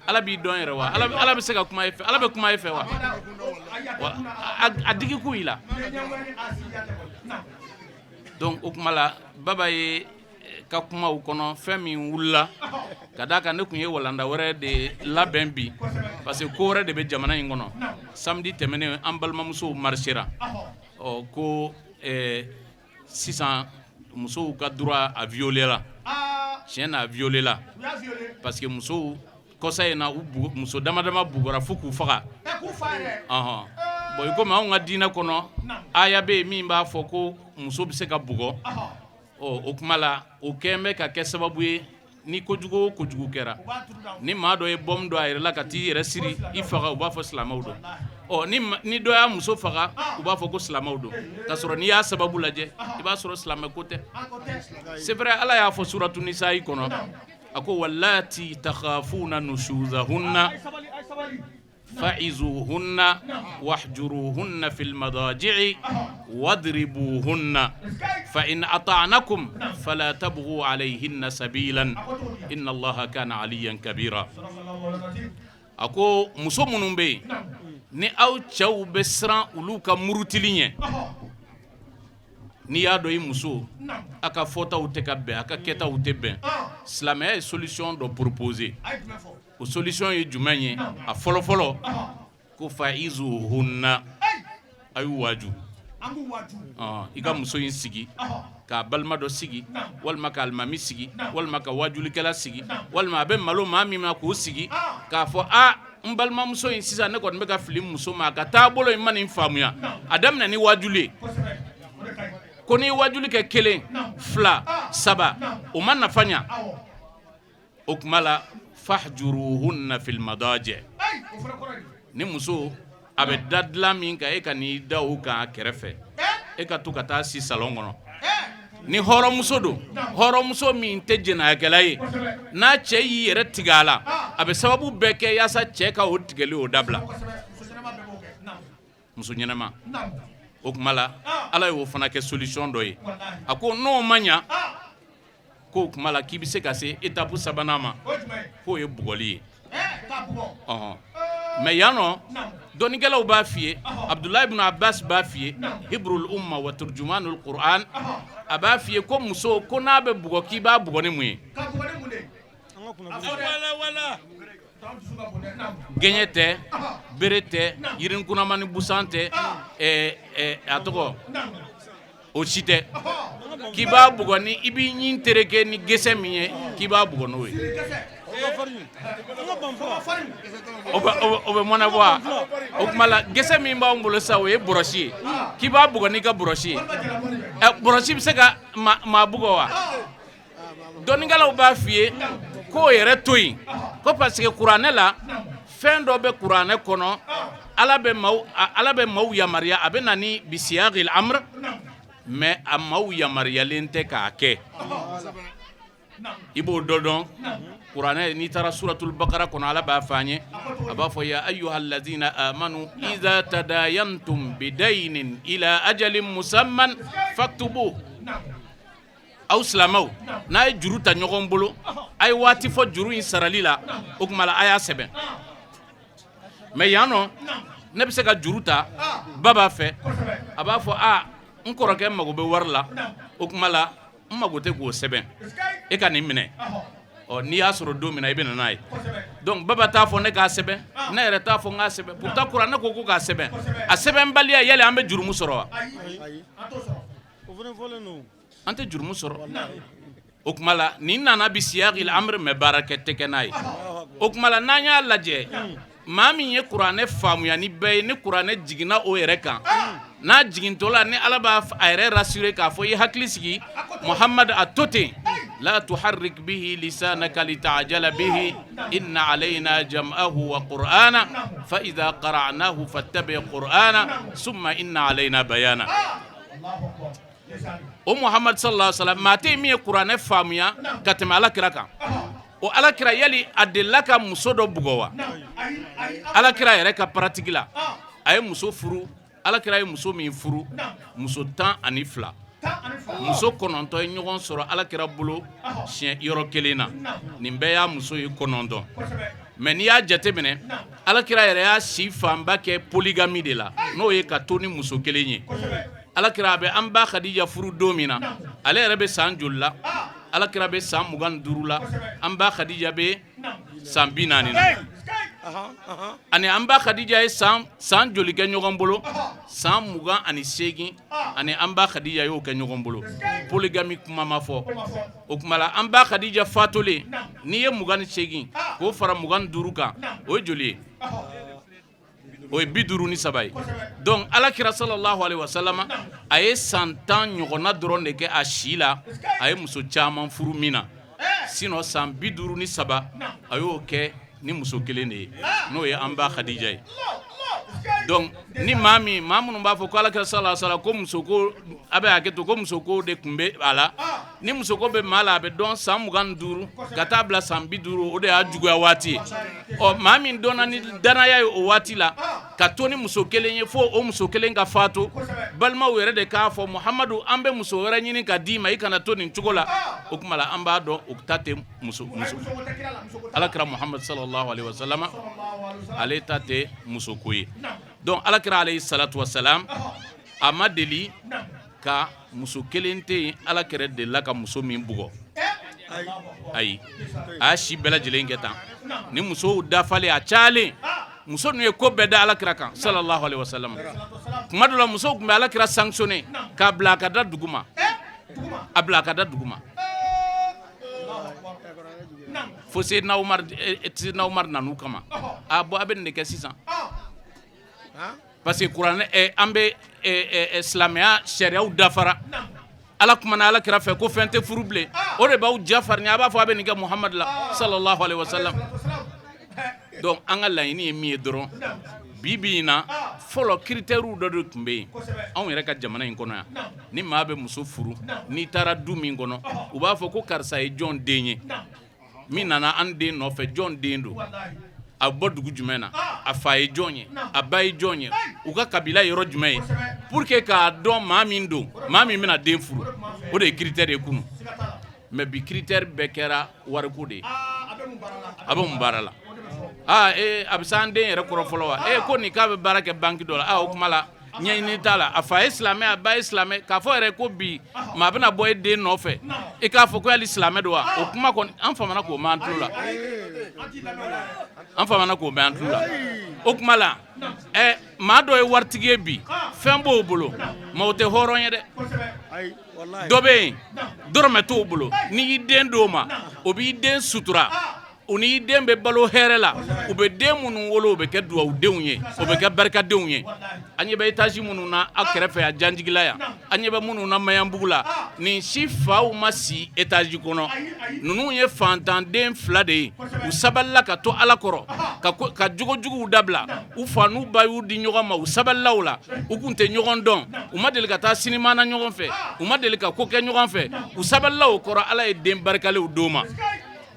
Ala b'i dɔn yɛrɛ wa? Ala bɛ se ka kuma e fɛ? Ala bɛ kuma e fɛ wa? A digi kun i la. Donc o tuma la, Baba ye ka kumaw kɔnɔ, fɛn min wulila ka d'a kan, ne tun ye walanda wɛrɛ de labɛn bi, parce que ko wɛrɛ de bɛ jamana in kɔnɔ. Samedi tɛmɛnen, an balimamusow marchera. Ɔ, ko sisan musow ka droit a violé la. Tiɲɛ na, a violé la, parce que musow kɔsa in na, u muso dama dama bugɔra fo k'u faga. Ɔhɔn, bon, i komi anw ka diinɛ kɔnɔ, aya bɛ yen min b'a fɔ ko muso bɛ se ka bugɔ. Ɔ, o kuma la, o kɛn bɛ ka kɛ sababu ye ni kojugu o kojugu kɛra, ni maa dɔ ye bombe don a yɛrɛ la ka t'i yɛrɛ siri i faga, u b'a fɔ silamɛw don. Ɔ, ni dɔ y'a muso faga, u b'a fɔ ko silamɛw don, k'a sɔrɔ n'i y'a sababu lajɛ, i b'a sɔrɔ silamɛ ko tɛ. C'est vrai, Ala y'a fɔ suratu Nisayi kɔnɔ, a ko wallati takhafuna nushuzahunna fa'izuhunna wahjuruhunna fil madaji'i wadribuhunna fa in ata'nakum fala tabghu alayhinna sabilan inna Allaha kana aliyan kabira. A ko muso minnu bɛ yen ni aw cɛw bɛ siran olu ka murutili ɲɛ, n'i y'a dɔn i muso a ka fɔtaw tɛ ka bɛn, a ka kɛtaw tɛ bɛn, silamɛya ye solution dɔ proposer. O solution ye jumɛn ye? A fɔlɔfɔlɔ, ko fa'izuhunna, a y'u waaju. I ka muso in sigi k'a balima dɔ sigi, walima ka alimami sigi, walima ka waajulikɛla sigi, walima a bɛ malo maa min ma k'o sigi, k'a fɔ a n balimamuso in, sisan ne kɔni bɛ ka fili muso ma, a ka taabolo in ma nin faamuya. A daminɛ ni waajuli ye, ko n'i ye waajuli kɛ kelen, fila, saba, o ma nafa ɲa, o tuma la, fahjuruhunna fil madaji. Ni muso a bɛ da dilan min kan, e ka n'i da o kan a kɛrɛfɛ, e ka to ka taa si salon kɔnɔ. Ni hɔrɔnmuso don, hɔrɔnmuso min tɛ jɛnɛyakɛla ye, n'a cɛ y'i yɛrɛ tigɛ a la, a bɛ sababu bɛɛ kɛ yaasa cɛ ka o tigɛli o dabila. Muso ɲɛnama. O tuma la, Ala y'o fana kɛ solution dɔ ye. A ko n'o ma ɲa, k'o tuma la, k'i bɛ se ka se étape sabanan ma, k'o ye bugɔli ye. Ɔhɔn, mais yan nɔ, dɔnnikɛlaw b'a f'i ye, Abudulayi ibn Abbas b'a f'i ye, hibrul umma wa turjumanul Qur'an, a b'a f'i ye ko muso ko n'a bɛ bugɔ, k'i b'a bugɔ ni mun ye? Gɛɲɛ tɛ, bere tɛ, yirinkunama ni busan tɛ, a tɔgɔ o si tɛ. K'i b'a bugɔ ni i b'i ɲin tereke ni gɛsɛ min ye, k'i b'a bugɔ n'o ye, o bɛ mɔnɛ bɔ wa? O tuma la, gɛsɛ min b'anw bolo sisan, o ye bɔrɔsi ye. K'i b'a bugɔ n'i ka bɔrɔsi ye. Bɔrɔsi bɛ se ka maa bugɔ wa? Dɔnnikɛlaw b'a f'i ye k'o yɛrɛ to yen, ko parce que kuranɛ la, fɛn dɔ bɛ kuranɛ kɔnɔ, Ala bɛ maaw yamaruya, a bɛ na ni bisiyagil amr, mais a maaw yamaruyalen tɛ k'a kɛ. I b'o dɔ dɔn kuranɛ, n'i taara suratul bakara kɔnɔ, Ala b'a fɔ an ye, a b'a fɔ ya ayyuhal lazina amanu iza tadayantum bidaynin ila ajalin musamman faktubu. Aw silamɛw, n'a ye juru ta ɲɔgɔn bolo, a ye waati fɔ juru in sarali la, o tuma la, a y'a sɛbɛn. Mais yan nɔ, ne bɛ se ka juru ta ba b'a fɛ, a b'a fɔ a n kɔrɔkɛ mago bɛ wari la, o tuma la, n mago tɛ k'o sɛbɛn, e ka nin minɛ. Ɔ, n'i y'a sɔrɔ don min na, i bɛ na n'a ye. Donc baba t'a fɔ ne k'a sɛbɛn, ne yɛrɛ t'a fɔ n k'a sɛbɛn. Pourtant kuranɛ ko ko k'a sɛbɛn. A sɛbɛnbaliya, yali an bɛ jurumu sɔrɔ wa? An tɛ jurumu sɔrɔ. O tuma la, nin nana bi siyagil amri, mais baara kɛ tɛ kɛ n'a ye. O tuma la, n'an y'a lajɛ Maa min ye kuranɛ faamuya ni bɛɛ ye, ni kuranɛ jiginna o yɛrɛ kan, n'a jigintɔla ni Ala b'a a yɛrɛ rassurer k'a fɔ i hakili sigi Muhamadu, a to ten, la tuharrik bihi lisanaka litajala bihi inna alayna jam'ahu wa qur'ana fa idha qara'nahu fattabi qur'ana summa inna alayna bayana. O Muhamadu sallallahu alaihi wasallam, maa tɛ yen min ye kuranɛ faamuya ka tɛmɛ Ala kira kan. O Ala kira, yali a delila ka muso dɔ bugɔ wa? Ala kira yɛrɛ ka pratique la, a ye muso furu. Ala kira ye muso min furu, muso 12, muso 9 ye ɲɔgɔn sɔrɔ Ala kira bolo siɲɛ yɔrɔ kelen na. Nin bɛɛ y'a muso ye 9. Mais n'i y'a jateminɛ, Ala kira yɛrɛ y'a si fanba kɛ polygamie de la, n'o ye ka to ni muso kelen ye. Ala kira a bɛ an ba Khadija furu don min na, ale yɛrɛ bɛ san joli la? Ala kira bɛ san 25 la, an ba Khadija bɛ san 40 na. Ani an ba Khadija ye san joli kɛ ɲɔgɔn bolo? San 28 ani an ba Khadija y'o kɛ ɲɔgɔn bolo. Polygamie kuma ma fɔ. O tuma la, an ba Khadija fatulen, n'i ye 28 k'o fara 25 kan, o ye joli ye? O ye 53 ye. Donc Ala kira sallallahu alaihi wasallam, a ye san 10 ɲɔgɔnna dɔrɔn de kɛ a si la a ye muso caman furu min na. Sinon san 53, a y'o kɛ ni muso kelen de ye, n'o ye an ba Khadija ye. Donc ni maa min, maa minnu b'a fɔ ko Ala kira sallallahu alaihi wasallam ko muso ko, a bɛ hakɛ to, ko muso ko de tun bɛ a la, ni muso ko bɛ maa la, a bɛ dɔn san 25 ka taa bila san 50, o de y'a juguya waati ye. Ɔ, maa min dɔnna ni danaya ye o waati la ka to ni muso kelen ye fo o muso kelen ka fatu, balimaw yɛrɛ de k'a fɔ: Muhamadu, an bɛ muso wɛrɛ ɲini ka d'i ma, i kana to nin cogo la. O tuma la, an b'a dɔn o ta tɛ muso muso Ala kira Muhamadu sallallahu alaihi wasallam, ale ta tɛ muso ko ye. Donc Ala kira alayhi salatu wasalam, a ma deli ka muso kelen tɛ yen Ala kira delila ka muso min bugɔ. Ayi, a y'a si bɛɛ lajɛlen kɛ tan ni musow dafalen, a cayalen. Muso ninnu ye ko bɛɛ da Ala kira kan sallallahu alaihi wasallam. Tuma dɔ la, musow tun bɛ Ala kira sanctionner k'a bila a ka da dugu ma, a bila a ka da dugu ma, fo Seydina Umar, Seydina Umar nan'u kama: a bɔn, a bɛ nin de kɛ sisan, parce que kuranɛ, an bɛ silamɛya sariyaw dafara. Ala kumana Ala kira fɛ ko fɛn tɛ furu bilen. O de b'aw ja farinya, a b'a fɔ a bɛ nin kɛ Muhamadu la sallallahu alaihi wasallam. Donc an ka laɲini ye min ye dɔrɔn bi bi in na, fɔlɔ critères dɔ de tun bɛ yen anw yɛrɛ ka jamana in kɔnɔ yan. Ni maa bɛ muso furu, n'i taara du min kɔnɔ, u b'a fɔ ko karisa ye jɔn den ye? Min nana an den nɔfɛ, jɔn den don? A bɔ dugu jumɛn na? A fa ye jɔn ye? A ba ye jɔn ye? U ka kabila yɔrɔ jumɛn ye? Pour que k'a dɔn maa min don, maa min bɛna den furu, o de ye critère ye kunun. Mais bi, critère bɛɛ kɛra wariko de ye. A bɛ mun baara la? Aa ee, a bɛ se an den yɛrɛ kɔrɔ fɔlɔ wa? Ee, ko nin k'a bɛ baara kɛ banque dɔ la. Aa, o kuma la, ɲɛɲini t'a la, a fa ye silamɛ, a ba ye silamɛ. K'a fɔ yɛrɛ ko bi maa bɛna bɔ e den nɔfɛ, i k'a fɔ ko yali silamɛ don wa, o kuma kɔni, an famana k'o mɛn an tulo la, an famana k'o mɛn an tulo la. O kuma la, ɛ, maa dɔ ye waritigi ye bi, fɛn b'o bolo, mais o tɛ hɔrɔn ye dɛ. Dɔ bɛ yen, dɔrɔmɛ t'o bolo, n'i y'i den d'o ma, o b'i den sutura, o n'i den bɛ balo hɛrɛ la, u bɛ den minnu wolo, o bɛ kɛ duwawudenw ye, o bɛ kɛ barikadenw ye. An ɲɛ bɛ étage minnu na aw kɛrɛfɛ yan, Janjigila yan, an ɲɛ bɛ minnu na Mayanbugu la, nin si faw ma si étage kɔnɔ. Ninnu ye fantanden fila de ye, u sabalila ka to Ala kɔrɔ, ka jogojuguw dabila. U fa n'u ba y'u di ɲɔgɔn ma, u sabalila o la. U kun tɛ ɲɔgɔn dɔn, u ma deli ka taa sinima na ɲɔgɔn fɛ, u ma deli ka ko kɛ ɲɔgɔn fɛ. U sabalila o kɔrɔ, Ala ye den barikalew d'o ma.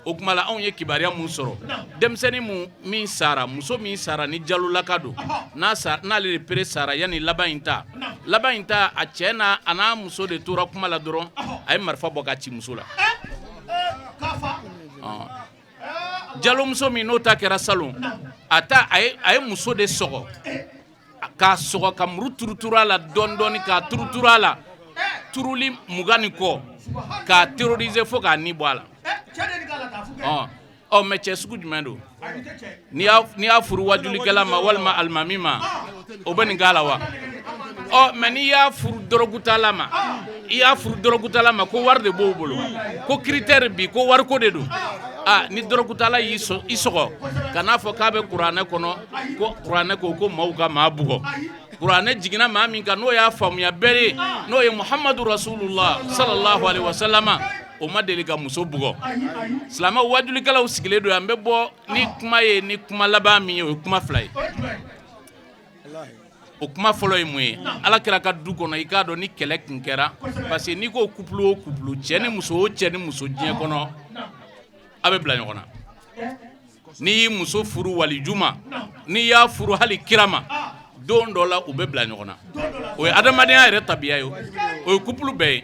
O tuma la, anw ye kibaruya mun sɔrɔ, denmisɛnnin mun min sara, muso min sara ni jalolaka don, n'a sara, n'ale de pere sara yanni laban in ta, laban in ta, a cɛ n'a a n'a muso de tora kuma la dɔrɔn, a ye marifa bɔ ka ci muso la. Jalomuso min n'o ta kɛra salon, a ta a ye muso de sɔgɔ, k'a sɔgɔ ka muru turuturu a la dɔɔni dɔɔni, k'a turuturu a la turuli 20 ni kɔ, k'a terroriser fo k'a ni bɔ a la. Ɔ, mais cɛ sugu jumɛn don? N'i y'a furu wajulikɛla ma walima alimami ma, o bɛ nin k'a la wa? Ɔ, mais n'i y'a furu dɔrɔgutala ma, i y'a furu dɔrɔgutala ma, ko wari de b'o bolo, ko critère bi ko wariko de don. Aa, ni dɔrɔgutala y'i i sɔgɔ ka n'a fɔ k'a bɛ kuranɛ kɔnɔ, ko kuranɛ ko ko maaw ka maa bugɔ, kuranɛ jiginna maa min kan, n'o y'a faamuya bɛɛ ye, n'o ye Muhamadu Rasulullah sallallahu alaihi wasallam, o ma deli ka muso bugɔ. Silamɛw, wajulikɛlaw sigilen don yan. N bɛ bɔ ni kuma ye, ni kuma laban min ye, o ye kuma fila ye. O kuma fɔlɔ ye mun ye? Ala kira ka du kɔnɔ, i k'a dɔn ni kɛlɛ kun kɛra, parce que n'i ko couple o couple, cɛ ni muso o cɛ ni muso, diɲɛ kɔnɔ a bɛ bila ɲɔgɔn na. N'i y'i muso furu waliju ma, n'i y'a furu hali kira ma, don dɔ la u bɛ bila ɲɔgɔn na. O ye adamadenya yɛrɛ tabiya ye, o ye couple bɛɛ ye.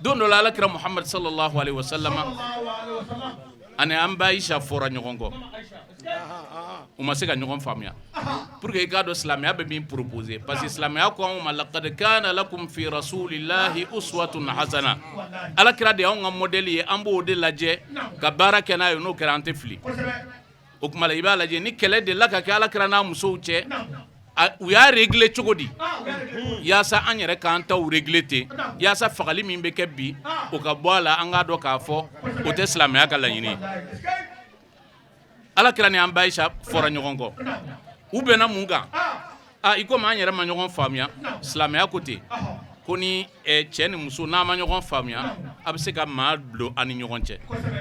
Don dɔ la, alakira Muhamadu sallallahu alaihi wasallam ani an ba Aisha fɔra ɲɔgɔn kɔ, u ma se ka ɲɔgɔn faamuya. Pour que i k'a dɔn silamɛya bɛ min proposer, parce que silamɛya ko anw ma: laqad kana lakum fi rasulillahi uswatun hasana. Alakira de y'anw ka modèle ye, an b'o de lajɛ ka baara kɛ n'a ye. N'o kɛra, an tɛ fili. O tuma la, i b'a lajɛ ni kɛlɛ delila ka kɛ alakira n'a musow cɛ, u y'a régler cogo di, yaasa an yɛrɛ k'an taw régler ten, yaasa fagali min bɛ kɛ bi, o ka bɔ a la. An k'a dɔn k'a fɔ o tɛ silamɛya ka laɲini ye. Alakira ni an ba Aisha fɔra ɲɔgɔn kɔ, u bɛnna mun kan? A i komi an yɛrɛ ma ɲɔgɔn faamuya, silamɛya ko ten ko ni cɛ ni muso n'a ma ɲɔgɔn faamuya, a bɛ se ka maa bulon an ni ɲɔgɔn cɛ.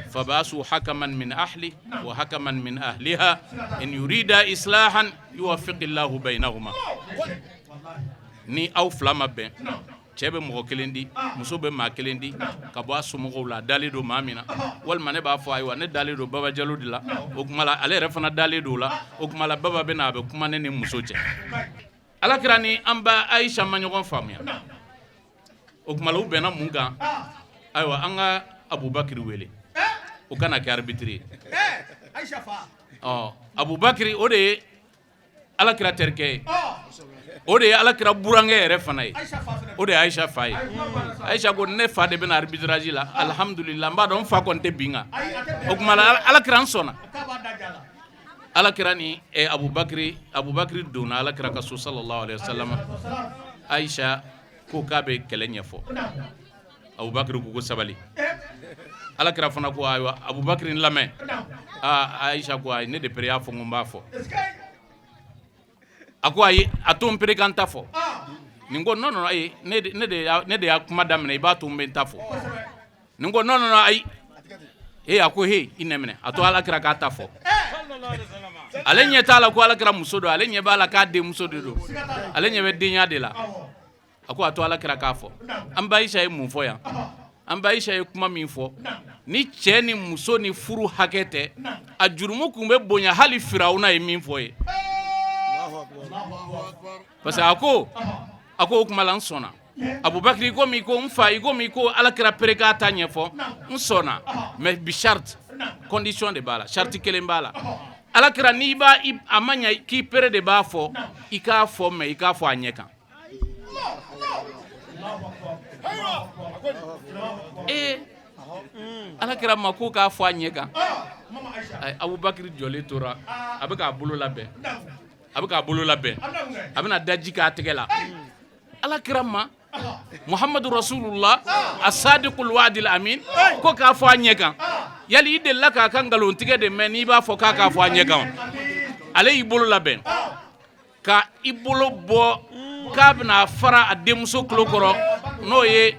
Fabasu hakaman min ahli wa hakaman min ahliha, in yurida islahan yuwaffiqillahu bainahuma. Ni aw fila ma bɛn, cɛ bɛ mɔgɔ kelen di, muso bɛ maa kelen di ka bɔ a somɔgɔw la, a dalen don maa min na. Walima ne b'a fɔ: ayiwa, ne dalen don Baba Jalo de la. O tuma la, ale yɛrɛ fana dalen don o la. O tuma la, Baba bɛ na, a bɛ kuma ne ni muso cɛ. Alakira ni an ba Ayisa ma ɲɔgɔn faamuya. O tuma la, u bɛnna mun kan? Ayiwa, an ka Abubakiri wele, o kana kɛ arbitre ye. Ɔ, Abubakiri, o de ye alakira terikɛ ye, o de ye alakira burankɛ yɛrɛ fana ye, o de ye Ayisa fa ye. Ayisa ko: ne fa de bɛna arbitrage la, alihamudulila, n b'a dɔn n fa kɔni tɛ bin kan. O tuma la, alakira, n sɔnna. Alakira ni Abubakiri, Abubakiri donna alakira ka so sallallahu alaihi wasallam. Ayisa ko k'a bɛ kɛlɛ ɲɛfɔ. Abubakiri ko sabali. Alakira fana ko: ayiwa, Abubakiri, n lamɛn. Aa, Ayisa ko: ayi, ne de pere y'a fɔ, n ko n b'a fɔ. A ko: ayi, a to n pere ka n ta fɔ. Nin ko: non, non, ayi, ne de y'a kuma daminɛ, i b'a to n bɛ n ta fɔ. Nin ko: non, non, non, ayi. Ee, a ko: he, i nɛminɛ, a to alakira k'a ta fɔ. Ale ɲɛ t'a la ko alakira muso don, ale ɲɛ b'a la k'a denmuso de don, ale ɲɛ bɛ denya de la. A ko a to alakira k'a fɔ. An ba Ayisa ye mun fɔ yan? An ba Ayisa ye kuma min fɔ, ni cɛ ni muso ni furu hakɛ tɛ, a jurumu kun bɛ bonya hali Firawuna ye min fɔ ye, parce que a ko o kuma la, n sɔnna. Abubakar, komi i ko n fa, i komi i ko alakira pere k'a ta ɲɛfɔ, n sɔnna, mais bi charte, condition de b'a la, charte kelen b'a la. Alakira, n'i b'a a ma ɲɛ k'i pere de b'a fɔ, i k'a fɔ, mais i k'a fɔ a ɲɛ kan. Ee, alakira ma ko k'a fɔ a ɲɛ kan. Abubakar jɔlen tora, a bɛ k'a bolo labɛn, a bɛ k'a bolo labɛn, a bɛna daji k'a tɛgɛ la. Alakira ma, Muhamadu Rasulullah asadiqul wa'dil amin, ko k'a fɔ a ɲɛ kan. Yali i delila k'a ka nkalontigɛ de mɛn n'i b'a fɔ k'a k'a fɔ a ɲɛ kan? Ale y'i bolo labɛn ka i bolo bɔ k'a bɛna fara a denmuso tulo kɔrɔ, n'o ye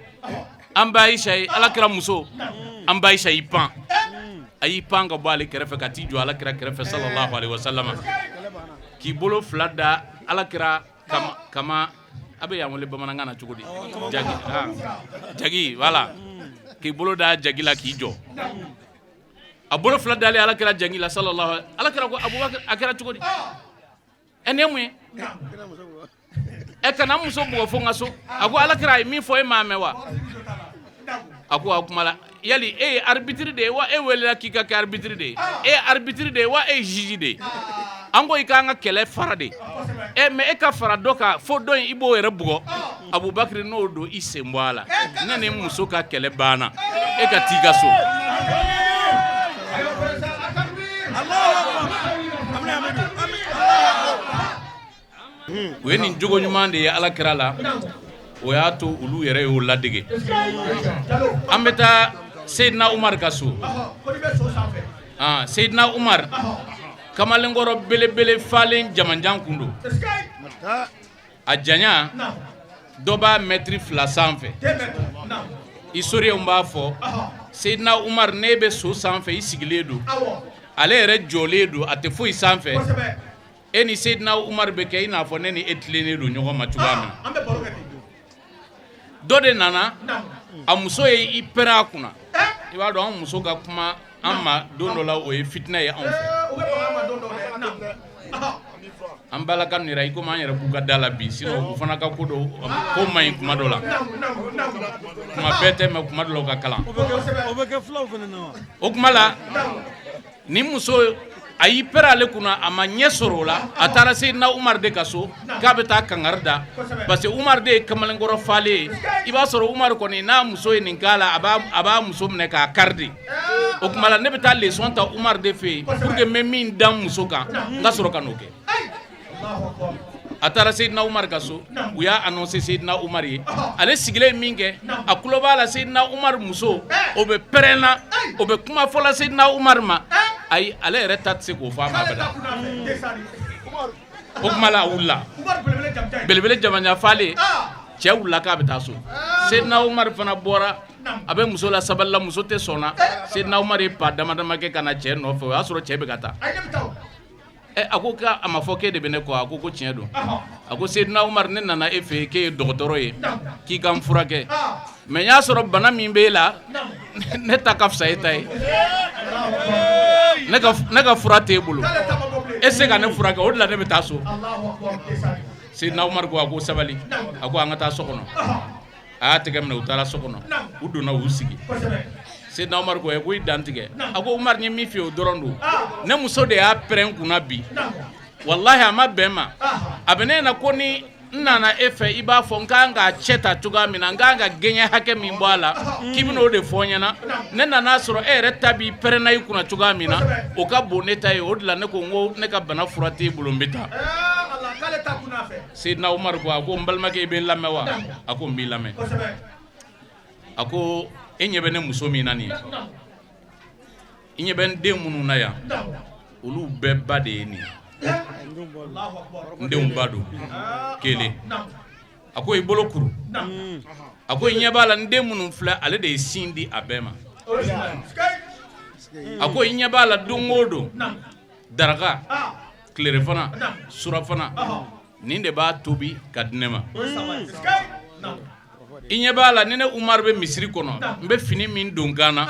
an ba Ayisa ye, alakira muso. An ba Ayisa y'i pan, a y'i pan ka bɔ ale kɛrɛfɛ ka t'i jɔ alakira kɛrɛfɛ sallallahu alaihi wasallam, k'i bolo fila da alakira kama. A bɛ yan wele bamanankan na cogo di? Jagi, jagi, voilà. K'i bolo da jagi la k'i jɔ, a bolo fila dalen alakira jagi la sallallahu. Alakira ko: Abubakar, a kɛra cogo di? Ɛ, nin ye mun ye? Ɛ, kana muso bugɔ fo n ka so. A ko: alakira, a ye min fɔ, e m'a mɛn wa? A ko: a kuma la, yali e ye arbitre de ye wa? E welela k'i ka kɛ arbitre de ye? E ye arbitre de ye wa? E ye juge de ye? An ko i k'an ka kɛlɛ fara de. Ɛ, mais e ka fara dɔ kan fo dɔ in, i b'o yɛrɛ bugɔ. Abubakar, n'o don, i sen bɔ a la. Ne ni muso ka kɛlɛ banna, e ka t'i ka so. U ye nin jogo ɲuman de ye alakira la, o y'a to olu yɛrɛ y'o ladege. An bɛ taa Seydina Umar ka so. Seydina Umar kamalenkɔrɔ belebele falen jamanjan kun don. A janya dɔ b'a mɛtiri 2 sanfɛ. Historienw b'a fɔ Seydina Umar n'e bɛ so sanfɛ i sigilen don, ale yɛrɛ jɔlen don, a tɛ foyi sanfɛ. E ni Seydina Umar bɛ kɛ i n'a fɔ ne ni e tilennen don ɲɔgɔn ma cogoya min na. Dɔ de nana, a muso ye i pɛrɛn a kunna. I b'a dɔn an muso ka kuma an ma don dɔ la, o ye fitinɛ ye anw fɛ. An balaka yɛrɛ i komi an yɛrɛ b'u ka da la bi, sinon u fana ka ko dɔw ko man ɲi kuma dɔ la. Kuma bɛɛ tɛ, mais kuma dɔ la u ka kalan. O kuma la, ni muso a y'i pɛrɛn ale kunna, a ma ɲɛ sɔrɔ o la, a taara Seydina Umar de ka so k'a bɛ taa kangari da, parce que Umar de ye kamalenkɔrɔ falen ye. I b'a sɔrɔ Umar kɔni n'a muso ye nin k'a la, a b'a muso minɛ k'a kari de. O kuma la, ne bɛ taa leçon ta Umar de fɛ yen pour que n bɛ min da n muso kan, n ka sɔrɔ ka n'o kɛ. A taara Seydina Umar ka so, u y'a annoncé Seydina Umar ye. Ale sigilen min kɛ, a tulo b'a la Seydina Umar muso o bɛ pɛrɛn na, o bɛ kuma fɔla Seydina Umar ma. Ayi, ale yɛrɛ ta tɛ se k'o fɔ a ma abada. O kuma la, a wulila, belebele jamanja falen, cɛ wulila k'a bɛ taa so. Seydina Umar fana bɔra, a bɛ muso la sabali la, muso tɛ sɔnna. Seydina Umar ye pas dama dama kɛ ka na cɛ nɔfɛ, o y'a sɔrɔ cɛ bɛ ka taa. A ko k'a ma fɔ k'e de bɛ ne kɔ. A ko ko tiɲɛ don. A ko Seydina Umar, ne nana e fɛ yen k'e ye dɔgɔtɔrɔ ye, k'i ka n furakɛ, mais n y'a sɔrɔ bana min b'e la, ne ta ka fisa e ta ye. Ne ka fura t'e bolo, e se ka ne furakɛ, o de la ne bɛ taa so. Seydina Umar ko a ko sabali, a ko an ka taa so kɔnɔ. A y'a tɛgɛ minɛ, u taara so kɔnɔ, u donna, u sigi. Seydina Umar ko ko i dantigɛ. A ko Umar, n ye min f'i ye o dɔrɔn don. Ne muso de y'a pɛrɛn kunna bi, walahi a ma bɛn ma. A bɛ ne na ko ni n nana e fɛ, i b'a fɔ n kan k'a cɛ ta cogoya min na, n kan ka gɛɲɛ hakɛ min bɔ a la, k'i bɛna o de fɔ n ɲɛna. Ne nana sɔrɔ e yɛrɛ ta b'i pɛrɛnna i kunna cogoya min na, o ka bon ne ta ye. O de la ne ko n ko ne ka bana fura t'e bolo, n bɛ taa. Seydina Umar ko a ko n balimakɛ, i bɛ n lamɛn wa? A ko n b'i lamɛn. A ko e ɲɛ bɛ ne muso min na nin ye, i ɲɛ bɛ n den minnu na yan, olu bɛɛ ba de ye nin ye. N denw ba don kelen. A ko i bolo kuru. A ko i ɲɛ b'a la, n den minnu filɛ, ale de ye sin di a bɛɛ ma. A ko i ɲɛ b'a la, don o don daraka, tilelafana, surafana, nin de b'a tobi ka di ne ma. I ɲɛ b'a la, ni ne Umar bɛ misiri kɔnɔ, n bɛ fini min don kan na,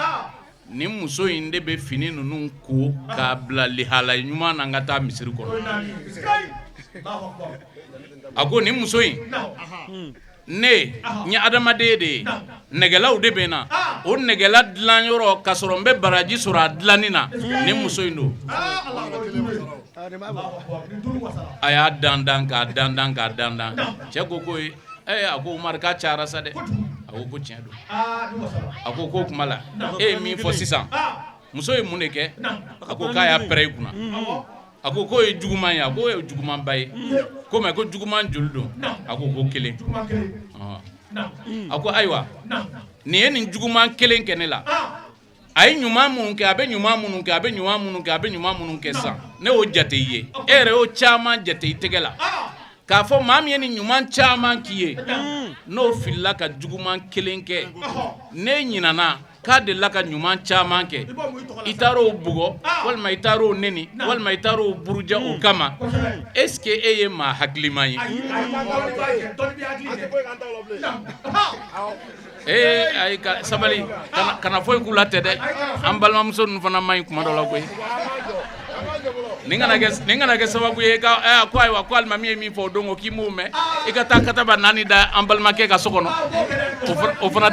nin muso in de bɛ fini ninnu ko k'a bila lihala ɲuman na n ka taa misiri kɔnɔ. A ko nin muso in, ne n ye adamaden de ye, nɛgɛlaw de bɛ n na, o nɛgɛla dilan yɔrɔ ka sɔrɔ n bɛ baraji sɔrɔ a dilanni na, nin muso in don. A y'a dandan k'a dandan k'a dandan. Cɛ ko ko a ko Umar k'a cayara sa dɛ. A ko ko tiɲɛ don. A ko k'o kuma la, e ye min fɔ sisan, muso ye mun de kɛ? A ko k'a y'a pɛrɛn i kunna. A ko k'o ye juguman ye. A ko ye jugumanba ye. Ko mais ko juguman joli don? A ko ko kelen. A ko ayiwa, nin ye nin juguman kelen kɛ ne la. A ye ɲuman minnu kɛ, a bɛ ɲuman minnu kɛ, a bɛ ɲuman minnu kɛ, a bɛ ɲuman minnu kɛ sisan, ne y'o jate i ye. E yɛrɛ y'o caman jate i tɛgɛ la. K'a fɔ maa min ye nin ɲuman caman k'i ye, n'o filila ka juguman kelen kɛ, ne ɲinana k'a delila ka ɲuman caman kɛ, i taar'o bugɔ, walima i taar'o neni, walima i taar'o buruja o kama, est ce que e ye maa hakiliman ye? Ee ayi, ka sabali, kana foyi k'u la tɛ dɛ. An balimamuso ninnu fana man ɲi kuma dɔ la koyi. Nin kana kɛ sababu ye ka ko ayiwa ko alimami ye min fɔ o don ko k'i m'o mɛn, i ka taa kataba 4 da an balimakɛ ka so kɔnɔ. O fana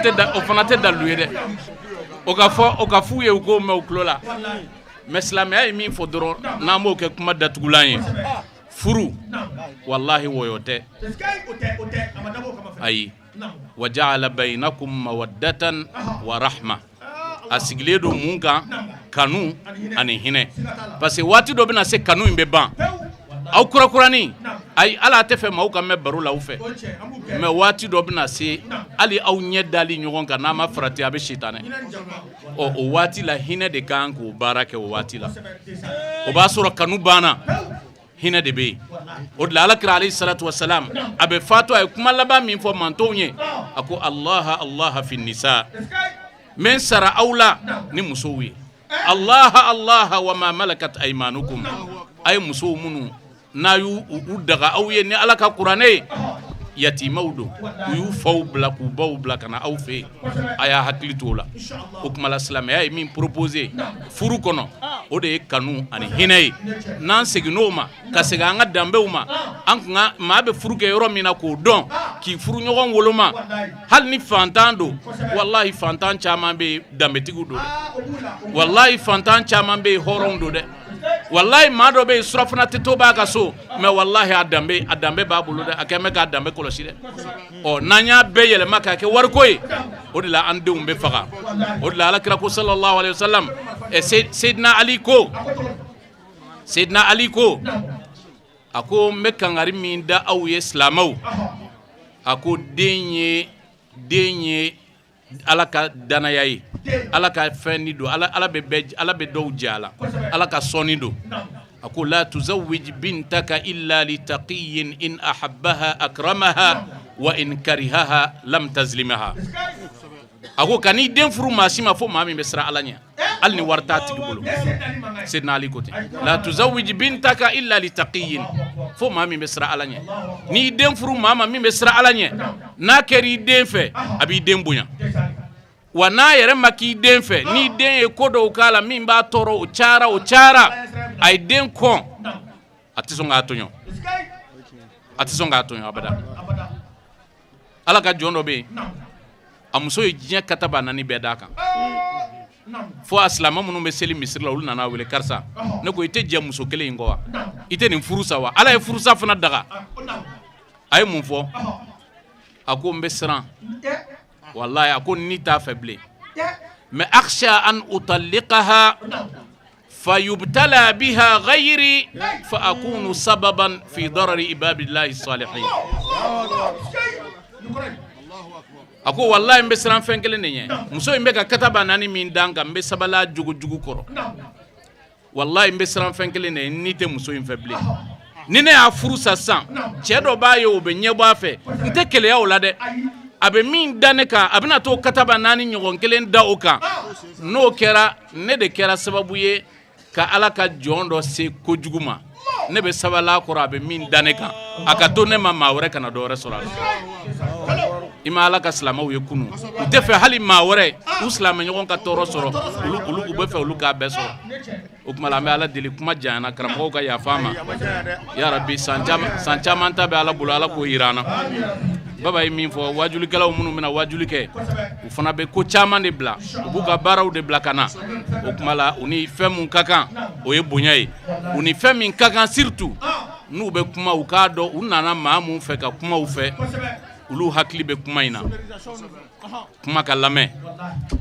tɛ dalilu ye dɛ. O ka fɔ, o ka f'u ye, u k'o mɛn u tulo la. Mais silamɛya ye min fɔ dɔrɔn, n'an b'o kɛ kuma datugulan ye, furu walahi wɔyɔ tɛ. Ayi, wa ja'ala bayinakum mawaddatan wa rahma. A sigilen don mun kan? Kanu ani hinɛ. Parce que waati dɔ bɛna se, kanu in bɛ ban. Aw kurakurani, ayi, ala tɛ fɛ maaw ka mɛn baro la aw fɛ, mais waati dɔ bɛna se, hali aw ɲɛ dali ɲɔgɔn kan, n'a ma farati, a bɛ sitanɛ. Ɔ, o waati la, hinɛ de kan k'o baara kɛ. O waati la, o b'a sɔrɔ kanu banna, hinɛ de bɛ yen. O de la, Ala kira alayhi salatu wasalam, a bɛ fatu, a ye kuma laban min fɔ mantɔnw ye, a ko: "Allaha allaha fi nisa." N bɛ n sara aw la ni musow ye. Allaha allaha wa ma malakat aymanukum. A ye musow minnu n'a y'u u daga aw ye ni Ala ka kuranɛ ye, yatimaw don, u y'u faw bila k'u baw bila ka na aw fɛ yen, a y'a hakili to o la. O tuma la, silamɛya ye min proposé furu kɔnɔ, o de ye kanu ani hinɛ ye. N'an seginn'o ma, ka segin an ka danbew ma, an kun ka maa bɛ furu kɛ yɔrɔ min na k'o dɔn, k'i furu ɲɔgɔn woloma, hali ni fantan don. Walahi, fantan caman bɛ yen, danbetigiw don dɛ. Walahi, fantan caman bɛ yen, hɔrɔnw don dɛ. Walahi, maa dɔ bɛ yen, surafana tɛ to b'a ka so, mais walahi, a danbe b'a bolo dɛ. A kɛn bɛ k'a danbe kɔlɔsi dɛ. Ɔ, n'an y'a bɛɛ yɛlɛma k'a kɛ wariko ye, o de la an denw bɛ faga. O de la, Alakira ko sallallahu alayhi wa sallam, ɛ, Seydina Ali ko, Seydina Ali ko, a ko: "N bɛ kangari min da aw ye, silamɛw," a ko, "den ye Ala ka danaya ye, Ala ka fɛn ni don, Ala bɛ bɛɛ, Ala bɛ dɔw jɛ a la, Ala ka sɔnni don." A ko: "La tuzawwij bintaka illa li taqiyyin, in ahabbaha akramaha wa in karihaha lam tazlimaha." A ko kan'i den furu maa si ma fo maa min bɛ siran Ala ɲɛ, hali ni wari t'a tigi bolo. Seydina Ali ko ten: "La tuzawwij bintaka illa li taqiyyin." Fo maa min bɛ siran Ala ɲɛ. N'i den furu maa ma min bɛ siran Ala ɲɛ, n'a kɛra i den fɛ, a b'i den bonya. Wa n'a yɛrɛ ma k'i den fɛ, n'i den ye ko dɔw k'a la min b'a tɔɔrɔ, o cayara, o cayara, a ye den kɔn, a tɛ sɔn k'a tɔɲɔ, a tɛ sɔn k'a tɔɲɔ abada. Ala ka jɔn dɔ bɛ yen, a muso ye diɲɛ kataba naani bɛɛ d'a kan, fo a silamɛ minnu bɛ seli misiri la, olu nana wele: "Karisa, ne ko i tɛ jɛ muso kelen in kɔ wa? I tɛ nin furu sa wa? Ala ye furusa fana daga." A ye mun fɔ? A ko: "N bɛ siran, walahi." A ko: "Ni t'a fɛ bilen, mais akhsha an utalliqaha fayubtala biha ghayri fa akunu sababan fi darari ibadillahi salihin." A ko: "Walahi, n bɛ siran fɛn kelen de ɲɛ. Muso in bɛ ka kataba naani min dan kan, n bɛ sabali a jogo jugu kɔrɔ. Walahi, n bɛ siran fɛn kelen de ɲɛ: ni tɛ muso in fɛ bilen, ni ne y'a furu sa sisan, cɛ dɔ b'a ye, o bɛ ɲɛbɔ a fɛ. N tɛ keleya o la dɛ. A bɛ min da ne kan, a bɛna t'o kataba naani ɲɔgɔn kelen da o kan. N'o kɛra, ne de kɛra sababu ye ka Ala ka jɔn dɔ se kojugu ma. Ne bɛ sabali a kɔrɔ, a bɛ min da ne kan, a ka to ne ma, maa wɛrɛ kana dɔ wɛrɛ sɔrɔ a la." I ma Ala ka silamɛw ye kunun, u tɛ fɛ hali maa wɛrɛ u silamɛ ɲɔgɔn ka tɔɔrɔ sɔrɔ. Olu u bɛ fɛ olu k'a bɛɛ sɔrɔ. O tuma la, an bɛ Ala deli, kuma janyana, karamɔgɔw ka yafa an ma. Yarabi, san caman, san caman ta bɛ Ala bolo, Ala k'o yira an na. Baba ye min fɔ, wajulikɛlaw minnu bɛna wajuli kɛ, u fana bɛ ko caman de bila, u b'u ka baaraw de bila ka na. O tuma la, u ni fɛn mun ka kan, o ye bonya ye. U ni fɛn min ka kan, surtout n'u bɛ kuma, u k'a dɔn u nana maa mun fɛ ka kuma u fɛ, olu hakili bɛ kuma in na, kuma ka lamɛn.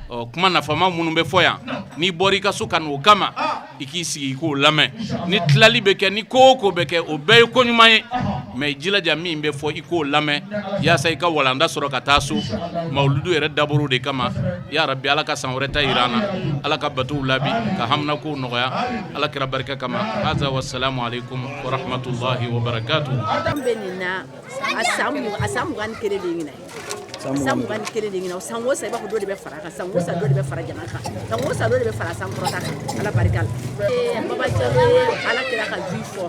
Ɔ, kuma nafama minnu bɛ fɔ yan, n'i bɔra i ka so ka n'o kama, i k'i sigi i k'o lamɛn. Ni tilali bɛ kɛ, ni ko o ko bɛ kɛ, o bɛɛ ye ko ɲuman ye, mais i jilaja min bɛ fɔ, i k'o lamɛn, yaasa i ka walanda sɔrɔ ka taa so. Mawuludu yɛrɛ dabɔr'o de kama. Ya rabi, Ala ka san wɛrɛ ta yira an na. Ala ka batow laabi, ka haminakow nɔgɔya, Ala kira barika kama. Haza, wasalamu alaikum wa rahmatullahi wa barakatuh. An bɛ nin na a san 21 de ɲinɛ, san 21 de ɲinɛ. San o san, i b'a fɔ dɔ de bɛ fara a kan. San o san, dɔ de bɛ fara jama kan. San o san, dɔ de bɛ fara sankɔrɔta kan, Ala barika la. Baba Jalo ye Ala kira ka vie fɔ,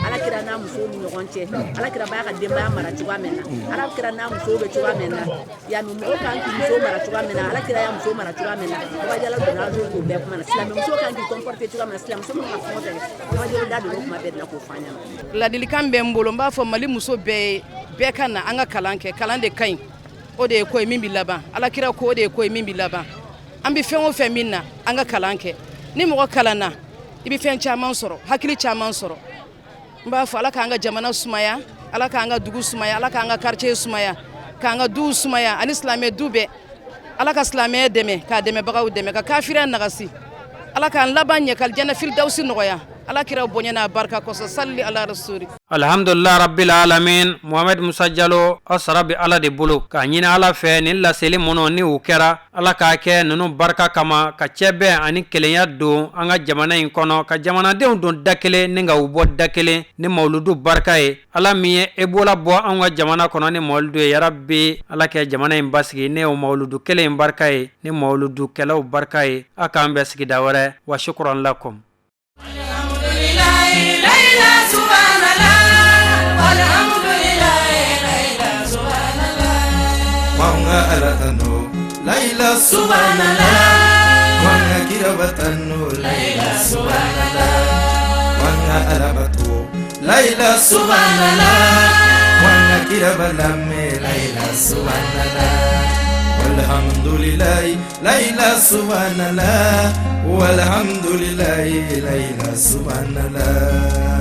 Ala kira n'a musow ni ɲɔgɔn cɛ, Ala kira b'a ka denbaya mara cogoya min na, Ala kira n'a musow bɛ cogoya min na, yanni mɔgɔ kan k'i muso mara cogoya min na, Ala kira y'a muso mara cogoya min na. Baba Jalo donna k'o bɛɛ kuma na. Silamɛmuso kan k'i comporter cogoya min na, silamɛmuso min ka fɛn o fɛn kɛ, Baba Jalo da donna o kuma bɛɛ de la k'o fɔ an ɲɛna. Ladilikan bɛ n bolo, n b'a fɔ Mali muso bɛɛ ye, bɛɛ ka na an ka kalan kɛ. Kalan de ka ɲi, o de ye ko ye min bɛ laban. Alakira ko o de ye ko ye min bɛ laban. An bɛ fɛn o fɛn min na, an ka kalan kɛ. Ni mɔgɔ kalanna, i bɛ fɛn caman sɔrɔ, hakili caman sɔrɔ. N b'a fɔ Ala k'an ka jamana sumaya, Ala k'an ka dugu sumaya, Ala k'an ka quartier sumaya, k'an ka duw sumaya ani silamɛ du bɛɛ. Ala ka silamɛya dɛmɛ, k'a dɛmɛbagaw dɛmɛ, ka kafiriya nagasi. Ala k'an laban ɲɛ, ka alijana firidawusi nɔgɔya. Ala kira bonya n'a barika kosɔn, sali ala rasuli. Alhamdulillah rabbil alamin. Mohamed Musa Jalo, aw sara bɛ Ala de bolo, k'a ɲini Ala fɛ nin laseli minnu ni u kɛra, Ala k'a kɛ ninnu barika kama ka cɛbɛn ani kelenya don an ka jamana in kɔnɔ, ka jamanadenw don da kelen ni ka u bɔ da kelen ni mawuludu barika ye. Ala min ye Ebola bɔ an ka jamana kɔnɔ ni mawuludu ye, yarabi Ala kɛ jamana in basigi ne o mawuludu kelen in barika ye, ni mawuludukɛlaw barika ye. A k'an bɛn sigida wɛrɛ, wa shukran lakum. Wanga ala tanu laila subhanallah, wanga kiraba tanu laila subhanallah, wanga ala batu laila subhanallah, wanga kiraba lamme laila subhanallah. Walhamdulillah laila subhanallah, walhamdulillah laila subhanallah.